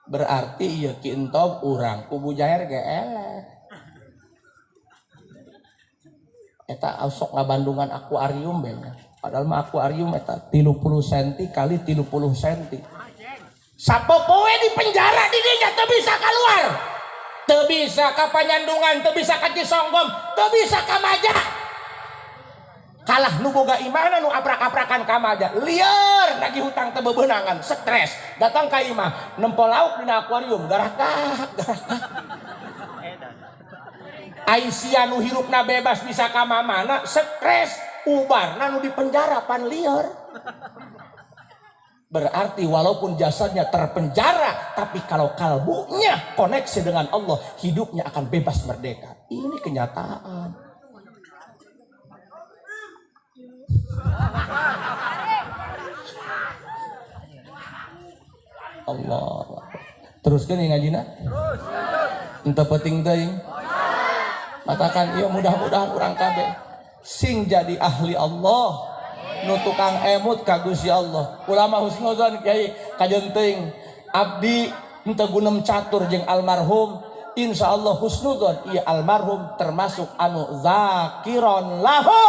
Berarti ieu ki entog urang ku bujair ge eleh. Eta sok ngabandungan akuarium be. Padahal mah akuarium eta 30 cm kali 30 cm. Sapopoe di penjara di dinya teu bisa keluar. Teu bisa ka Panyandungan, teu bisa ka Cisonggom, teu bisa ka Maja. Kalah nu boga imahna nu aprak-aprakan ka Maja. Lieur nagih hutang teu bebeunangan, stres. Datang ka imah, nempo lauk dina akuarium, garakak, garakak. Aisyah nu hirupna bebas bisa ka mamana, stres, ubarna nu di penjara pan lieur. Berarti walaupun jasadnya terpenjara, tapi kalau kalbunya koneksi dengan Allah, hidupnya akan bebas merdeka. Ini kenyataan. Allah. Teruskan ya ngajina? Entah penting teuing. Matakan iya mudah-mudahan urang kabeh sing jadi ahli Allah. Nu tukang emut ka Gusti Allah. Ulama husnuzon kiai kajeun teuing abdi henteu gunem catur jeung almarhum. Insyaallah husnuzon ieu almarhum termasuk anu zakiron lahu,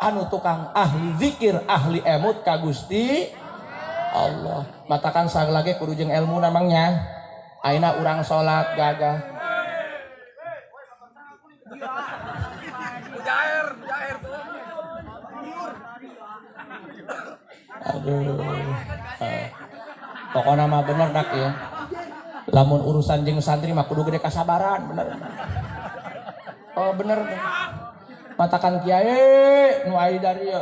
anu tukang ahli zikir, ahli emut ka Gusti Allah. Matakan sagalage kudu jeung ilmu namangnya. Ayeuna urang salat gagah. Aduh. Pokoknya mah bener dak ya. Lamun urusan jeung santri mah kudu gede kasabaran, bener. Oh bener. Matakan kiai nu ai dari ieu.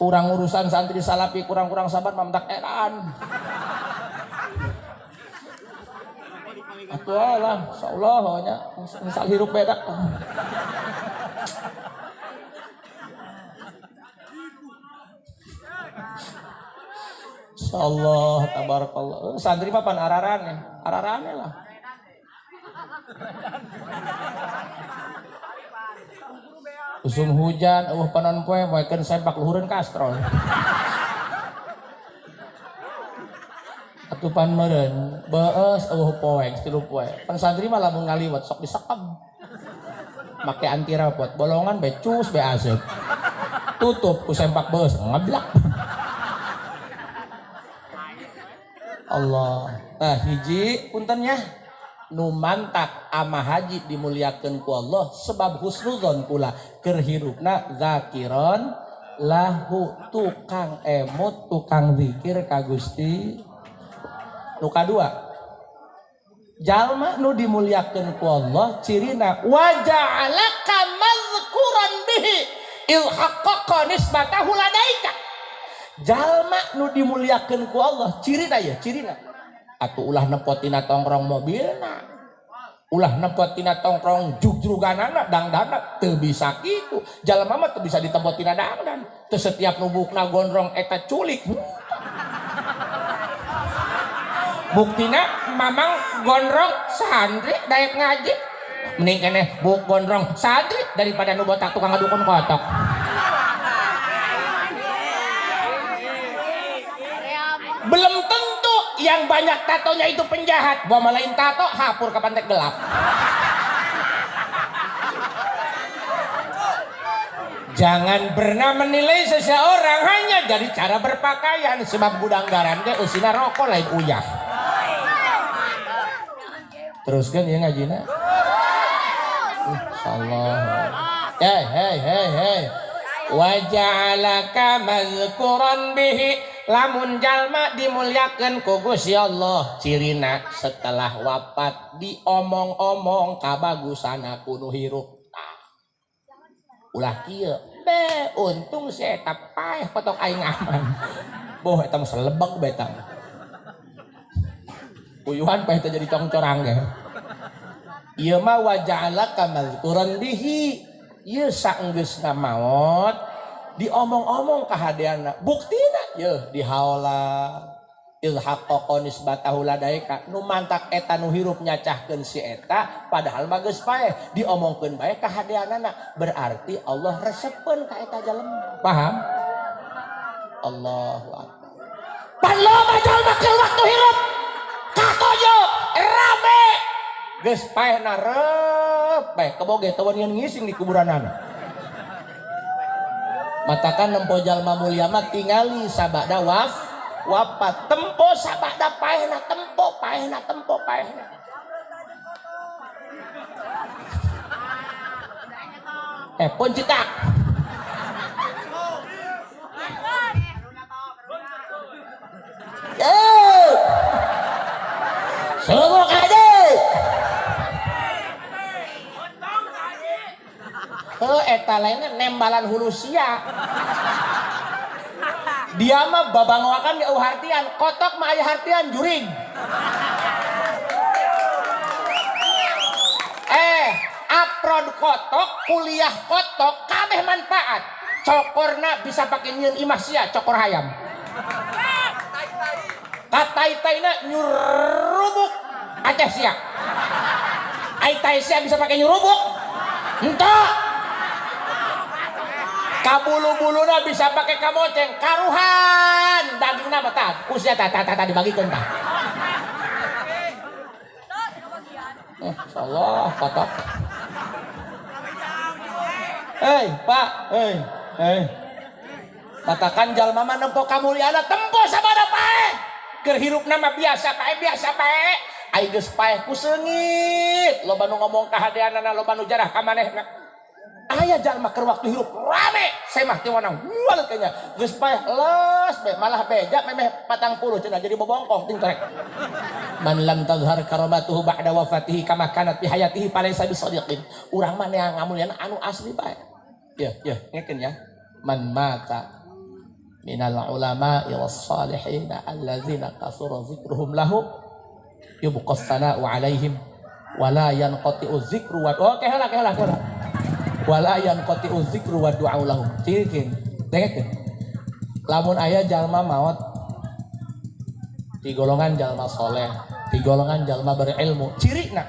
Urang urusan santri salapi kurang-kurang sabar mah mentak edan. Atuh lah, insyaallah nya misal hirup beda. Insyaallah tabarakallah. Santri mah pan ararane, ararane lah. Usum hujan, eueuh panon poe moekeun sempak luhureun kastrol. Atupan meureun, beus eueuh poe, tilu poe. Pan santri mah lamun ngaliwet sok disekep. Make anti rapot, bolongan be cus be aseup. Tutup ku sempak beus, ngeblak. Allah. Nah hiji puntennya nu mantak ama haji dimuliakeun ku Allah sebab husnuzon kula keur hirupna zakiron lahu, tukang emut, tukang zikir ka Gusti. Nu kadua, jalma nu dimuliakeun ku Allah cirina wa ja'alaka mazkuran bihi ilhaqqaqa nisbatahu ladaika. Jalma nu dimuliakeun ku Allah cirina ya cirina atuh ulah nepotina tongkrong mobilna, ulah nepotina tongkrong jugjruganana dangdana teu bisa kitu. Jalma mah teu bisa ditempotina dangdan, teu setiap nubukna gondrong eta culik. Buktina mamang gondrong santri daek ngaji mending keneh buk gondrong santri daripada nu botak tukang ngadukun kotok. Belum tentu yang banyak tatonya itu penjahat. Gua malain tato hapur ke pantai gelap. Jangan pernah menilai seseorang hanya dari cara berpakaian, sebab gudang garam ge eusina rokok lain uyah. Teruskan ya ngajina. Insyaallah. Hey hey hey hey. Wa ja'alaka mazkuran bihi. Lamun jalma dimuliakeun ku Gusti Allah cirina setelah wafat diomong-omong kabagusana ku nu hirup. Tah. Ulah kieu be untung si eta paeh potok aing aman. Boh eta mah selebek be eta. Uyuhan paeh teh jadi congcorang ge. Ieu mah wa ja'alaka mazkuran bihi. Ieu saenggeusna maot diomong-omong kahadeana. Buktina yeuh dihaola. Ilhaqqaqa nisbatahu ladaika nu mantak eta nu hirup nyacahkeun si eta padahal mah geus paeh diomongkeun bae kahadeanana berarti Allah resepeun ka eta jalema. Paham? Allahu akbar. Pan loba jalma keur waktu hirup katojo rame geus paehna rep bae keboge teu wanian ngising di kuburanana. Matakan nempo jalma mulia mah tingali sabada wafat tempo sabada paehna tempo paehna tempo paehna. Pun citak. Semua kade. Heuh eta lainnya nembalan hulu sia. Dia mah babangoakan di hartian, kotok mah aya hartian jurig. Aprod kotok, kuliah kotok, kabeh manfaat. Cokorna bisa pake nyieun imah sia, cokor hayam. Katai-taina nyurubuk Aceh sia. Ai tai sia bisa pake nyurubuk? Entah. Kabulu-buluna bisa pakai kamoceng, karuhan dagingna mah tah, ku sia tah tah tah dibagikeun tah. Insyaallah kotok. Hei, Pak, hei, hei. Katakan jalma mah nempo kamuliana tempo sabada paeh. Keur hirupna mah biasa paeh, biasa paeh. Ai geus paeh ku seungit, loba nu ngomong kahadeanana, loba nu jarah ka manehna. Aya jalma keur waktu hirup rame, semah teh wanang wal kayaknya. Geus paeh les be, malah beja memeh 40 cenah jadi bobongkong ting torek. Man lam tazhar karamatuhu ba'da wafatihi kama kanat fi hayatihi falaysa bisadiqin. Urang mah neang ngamuliana anu asli bae. Ya, ya, ngekeun ya. Man mata minal ulama'i was salihin allazina kasura zikruhum lahu yubqa sana'u alaihim wala yanqati'u zikru wa oh keheula keheula keheula. Wala yanqati'u zikru wa du'a lahum. Cirikin, dengekeun. Lamun aya jalma maot di golongan jalma soleh, di golongan jalma berilmu, cirina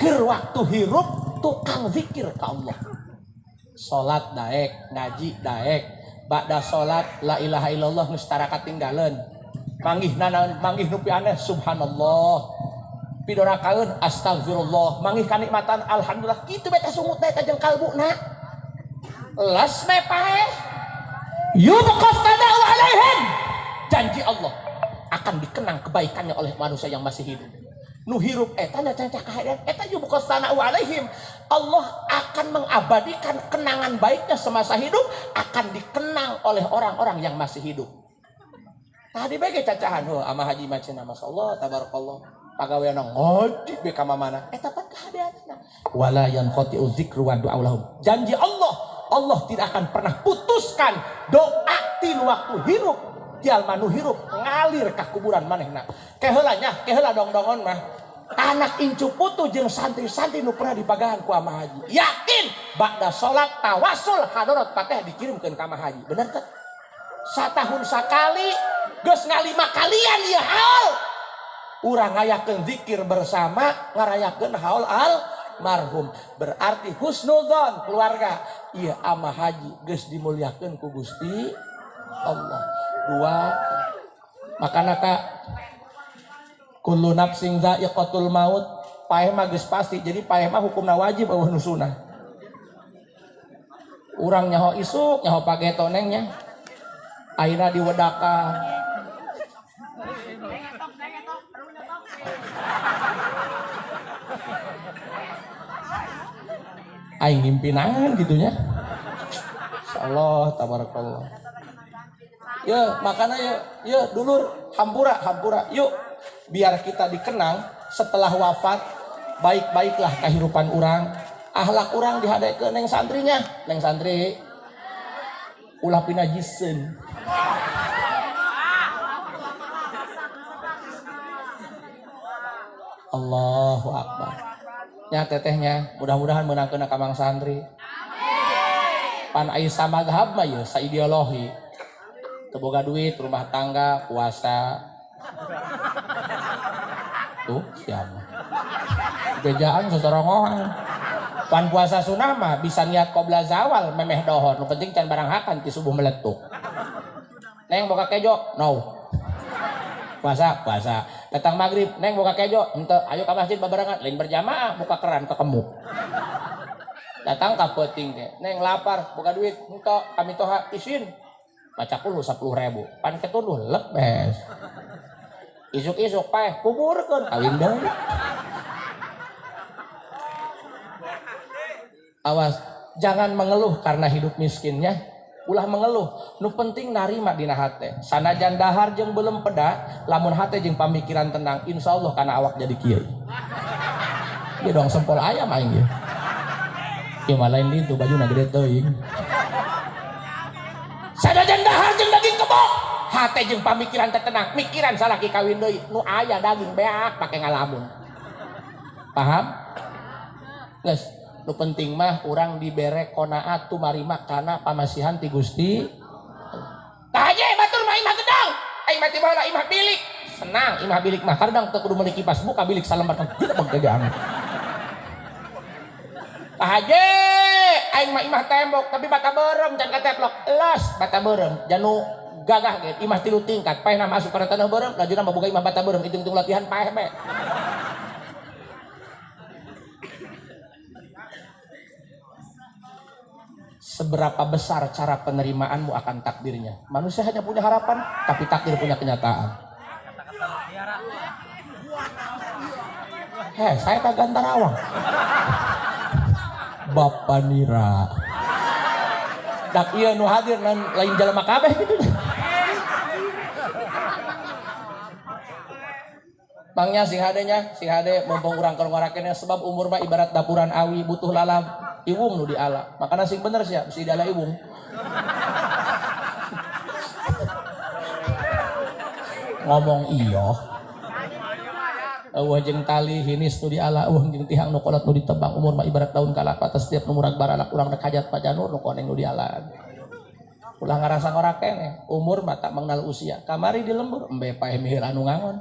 keur waktu hirup tukang zikir ka Allah. Salat daek, ngaji daek, ba'da salat la ilaha illallah geus tara katinggaleun. Manggih nanaon, manggih nu pianeh subhanallah. Pidorakaeun astagfirullah, manggih kanikmatan alhamdulillah. Kitu beta sungut teh jeung kalbuna. Les me paeh. Yubqas tada'u alaihim. Janji Allah akan dikenang kebaikannya oleh manusia yang masih hidup. Nu hirup eta nya cancah kahadean eta yubqas tada'u alaihim. Allah akan mengabadikan kenangan baiknya semasa hidup akan dikenang oleh orang-orang yang masih hidup. Tadi bae ge cacahan heuh ama haji mah cenah masyaallah tabarakallah. Pagaweana ngaji be ka mamana eta pan kahadeanna. Wala yanqati'u dzikru wa du'a lahum. Janji Allah, Allah tidak akan pernah putuskan doa tin waktu hirup jalma nu hirup ngalir ka kuburan manehna. Keheula nya, keheula dongdongon mah. Anak incu putu jeung santri-santri nu pernah dipagahan ku ama haji. Yakin ba'da salat tawasul hadarat Fatihah dikirimkeun ka ama haji. Bener teh? Satahun sakali geus ngalima kalian ieu haul. Urang ngayakeun zikir bersama, ngarayakeun haul almarhum. Berarti husnudzon keluarga ieu ama haji geus dimuliakeun ku Gusti Allah. Dua, makana ka kullu nafsin dha'iqatul maut, paeh mah geus pasti. Jadi paeh mah hukumna wajib eueuh nu sunah. Urang nyaho isuk, nyaho pageto neng nya. Ayeuna diwedakan. Aing ngimpinan gitunya. Insyaallah tabarakallah. Ya, makanya ya, ya dulur hampura hampura. Yuk biar kita dikenang setelah wafat, baik-baiklah kehidupan urang, akhlak urang dihadekeun neng santrinya, neng santri ulah pinajiseun. Allahu akbar. Nya tetehnya mudah-mudahan meunangkeun ka Mang Santri. Pan aya samadzhab mah ye saideologi. Teu boga duit, rumah tangga, puasa. Tuh siapa? Bejaan sesorongohan. Pan puasa sunah mah bisa niat qobla zawal memeh dohor. Nu penting can barang hakan ti subuh meletuk. Neng boga kejo? No. Puasa, puasa. Datang maghrib, neng boga kejo? Henteu. Ayo ka masjid babarengan, lain berjamaah, buka keran kekemuk. Datang ka peuting teh, neng lapar, boga duit, henteu, kami toha isin. Baca kulu 10.000. Pan ketuduh lebes. Isuk-isuk paeh kuburkeun kawin deui. Awas, jangan mengeluh karena hidup miskinnya. Ulah mengeluh, nu penting narima dina hate. Sanajan dahar jeung belum peda, lamun hate jeung pamikiran tenang, insyaallah kana awak jadi kieu. Ieu dong sempol ayam aing ieu. Ieu mah lain ditu bajuna gede teuing. Sanajan dahar jeung daging kebo, hate jeung pamikiran teh tenang, mikiran salaki kawin deui, nu aya daging beak pake ngalamun. Paham? Geus. Nu penting mah urang dibere qanaat tumarima kana pamasihan ti Gusti. Kaje batur mah imah gedang, aing mah tiba imah bilik. Senang imah bilik mah kadang teu kudu meuli kipas, buka bilik salembar kan gede gegang. Kaje aing mah imah tembok tapi bata beureum can kateplok. Elas bata beureum janu gagah ge imah 3 tingkat, paehna masuk kana tanah beureum, lajuna mah boga imah bata beureum hitung-hitung latihan paeh bae. Seberapa besar cara penerimaanmu akan takdirnya. Manusia hanya punya harapan, tapi takdir punya kenyataan. Hei, saya kagak Tarawang. Bapak Nira. Dak iya nu hadir nan lain jelema kabeh gitu. Mangnya sing hadenya, sing hade mumpung urang keur ngorakeun sebab umur mah ibarat dapuran awi butuh lalap. Iwung nu diala. Makana sing bener sia, mesti diala iwung. Ngomong iyo. Eueuh jeung tali hinis nu diala, eueuh jeung tihang nu kolot nu ditebang, umur mah ibarat daun kalapa teh setiap nu murag baralak urang rek hajat pajanur nu koneng nu diala. Ulah ngarasa ngora keneh, umur mah tak mengenal usia. Kamari di lembur embe paeh mihir anu ngangon.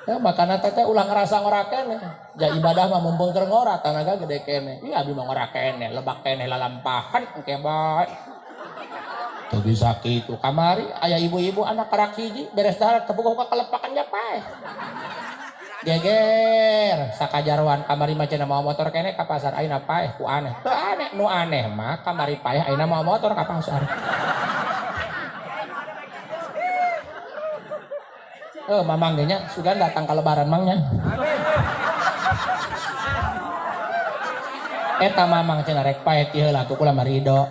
Ya, makana teteh ulah ngerasa ngora keneh. Ja ibadah mah mumpung keur ngora tanaga gede keneh. Iya abi mah ngora keneh, lebak keneh lalampahan engke bae. Teu bisa kitu. Kamari aya ibu-ibu anak karak hiji beres dahar teu boga kalepakan ja paeh. Geger sakajarwan kamari mah cenah mawa motor keneh ka pasar ayeuna paeh ku aneh. Teu aneh, nu aneh mah kamari paeh ayeuna mawa motor ka pasar. Mamang ge nya sugan datang ka lebaran mangnya. Eta mamang cenah rek paeh ti heula tuh kula mah ridho.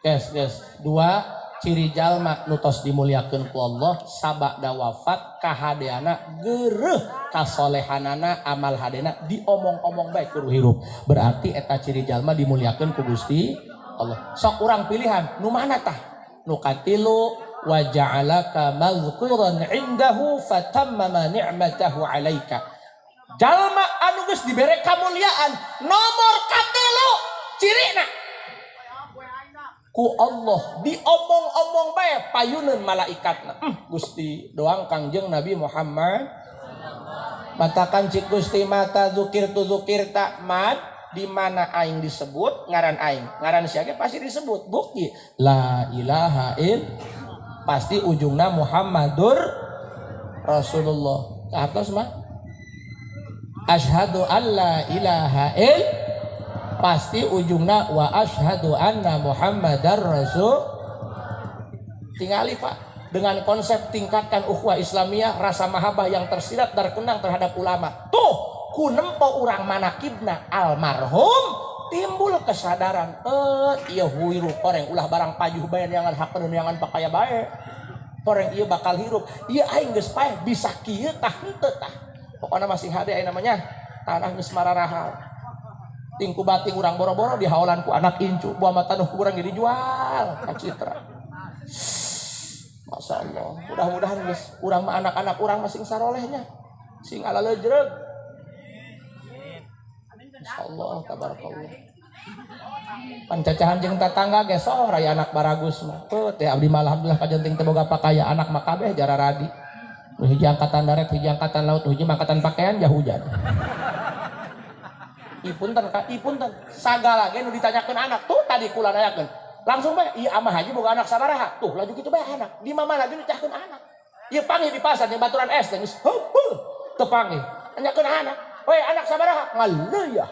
Guys, guys, dua ciri jalma nu tos dimuliakeun ku Allah sabada wafat kahadeana geureuh kasolehanana amal hadena diomong-omong bae kudu hirup. Berarti eta ciri jalma dimuliakeun ku Gusti Allah. Sok urang pilihan nu mana tah? Nu katilu wa ja'alaka mazkuran indahu fatammama ni'matahu 'alaika. Jalma anu geus dibere kamuliaan nomor katilu cirina ku Allah diomong-omong bae payuneun malaikatna. Gusti doang Kangjeng Nabi Muhammad. Matakan cik Gusti mata zukir tu zukir tak mad di mana aing disebut ngaran aing. Ngaran sia ge pasti disebut bukti la ilaha il pasti ujungna Muhammadur Rasulullah. Atos mah asyhadu alla ilaha il pasti ujungna wa asyhadu anna Muhammadar Rasul. Tingali Pak, dengan konsep tingkatkan ukhuwah Islamiyah, rasa mahabbah yang tersirat dan terkenang terhadap ulama. Tuh, ku nempo urang manakibna almarhum timbul kesadaran, ieu hirup orang ulah barang pajuh bae neangan hak neangan pakaya bae. Orang ieu bakal hirup, ieu aing geus paeh bisa kieu tah henteu tah. Pokona masih hade aya namanya tanah geus mararahal. Tingku bating urang boro-boro dihaolan ku anak incu, buah mata nuh kurang jadi jual ka citra. Masya Allah, mudah-mudahan geus urang mah anak-anak urang masing sarolehnya, sing ala lejreg. Masya Allah, tabarakallah. Pancacahan jeung tatangga ge sore anak baragus mah. Tuh teh abdi mah alhamdulillah kajenting teu boga pakaya, anak mah kabeh jararadi. Nu hiji angkatan darat, hiji angkatan laut, hiji angkatan pakaian ja hujan. Ih punten ka, ih punten. Sagala ge nu ditanyakeun anak tuh tadi kula nanyakeun. Langsung bae, ieu amah haji boga anak sabaraha? Tuh laju kitu bae anak. Di mana lagi dicahkeun anak. Ieu panggih di pasar jeung baturan es teh geus heupeul teu panggih. Nanyakeun anak. Weh, anak sabaraha? Ngaleuya.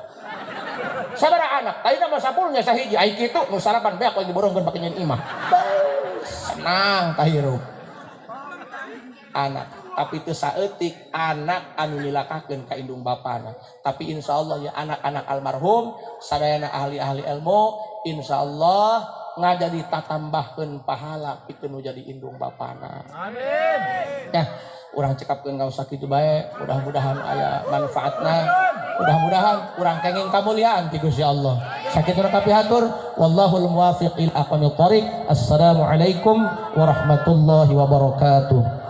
Sabaraha anak? Tadi nama 10 nya sahiji. Ai kitu nu sarapan beak we diborongkeun pake nyeun imah. Senang tah hirup. Anak, tapi teu saeutik anak anu nyilakakeun ka indung bapana. Tapi insyaallah ya anak-anak almarhum sadayana ahli-ahli ilmu, insyaallah ngajadi tatambahkeun pahala pikeun nu jadi indung bapana. Amin. Ya, urang cekapkeun ka usah kitu bae, mudah-mudahan aya manfaatna. Mudah-mudahan urang kenging kamuliaan ti Gusti Allah. Sakitu kapihatur, wallahul muwafiq ila aqwamit thoriq. Assalamualaikum warahmatullahi wabarakatuh.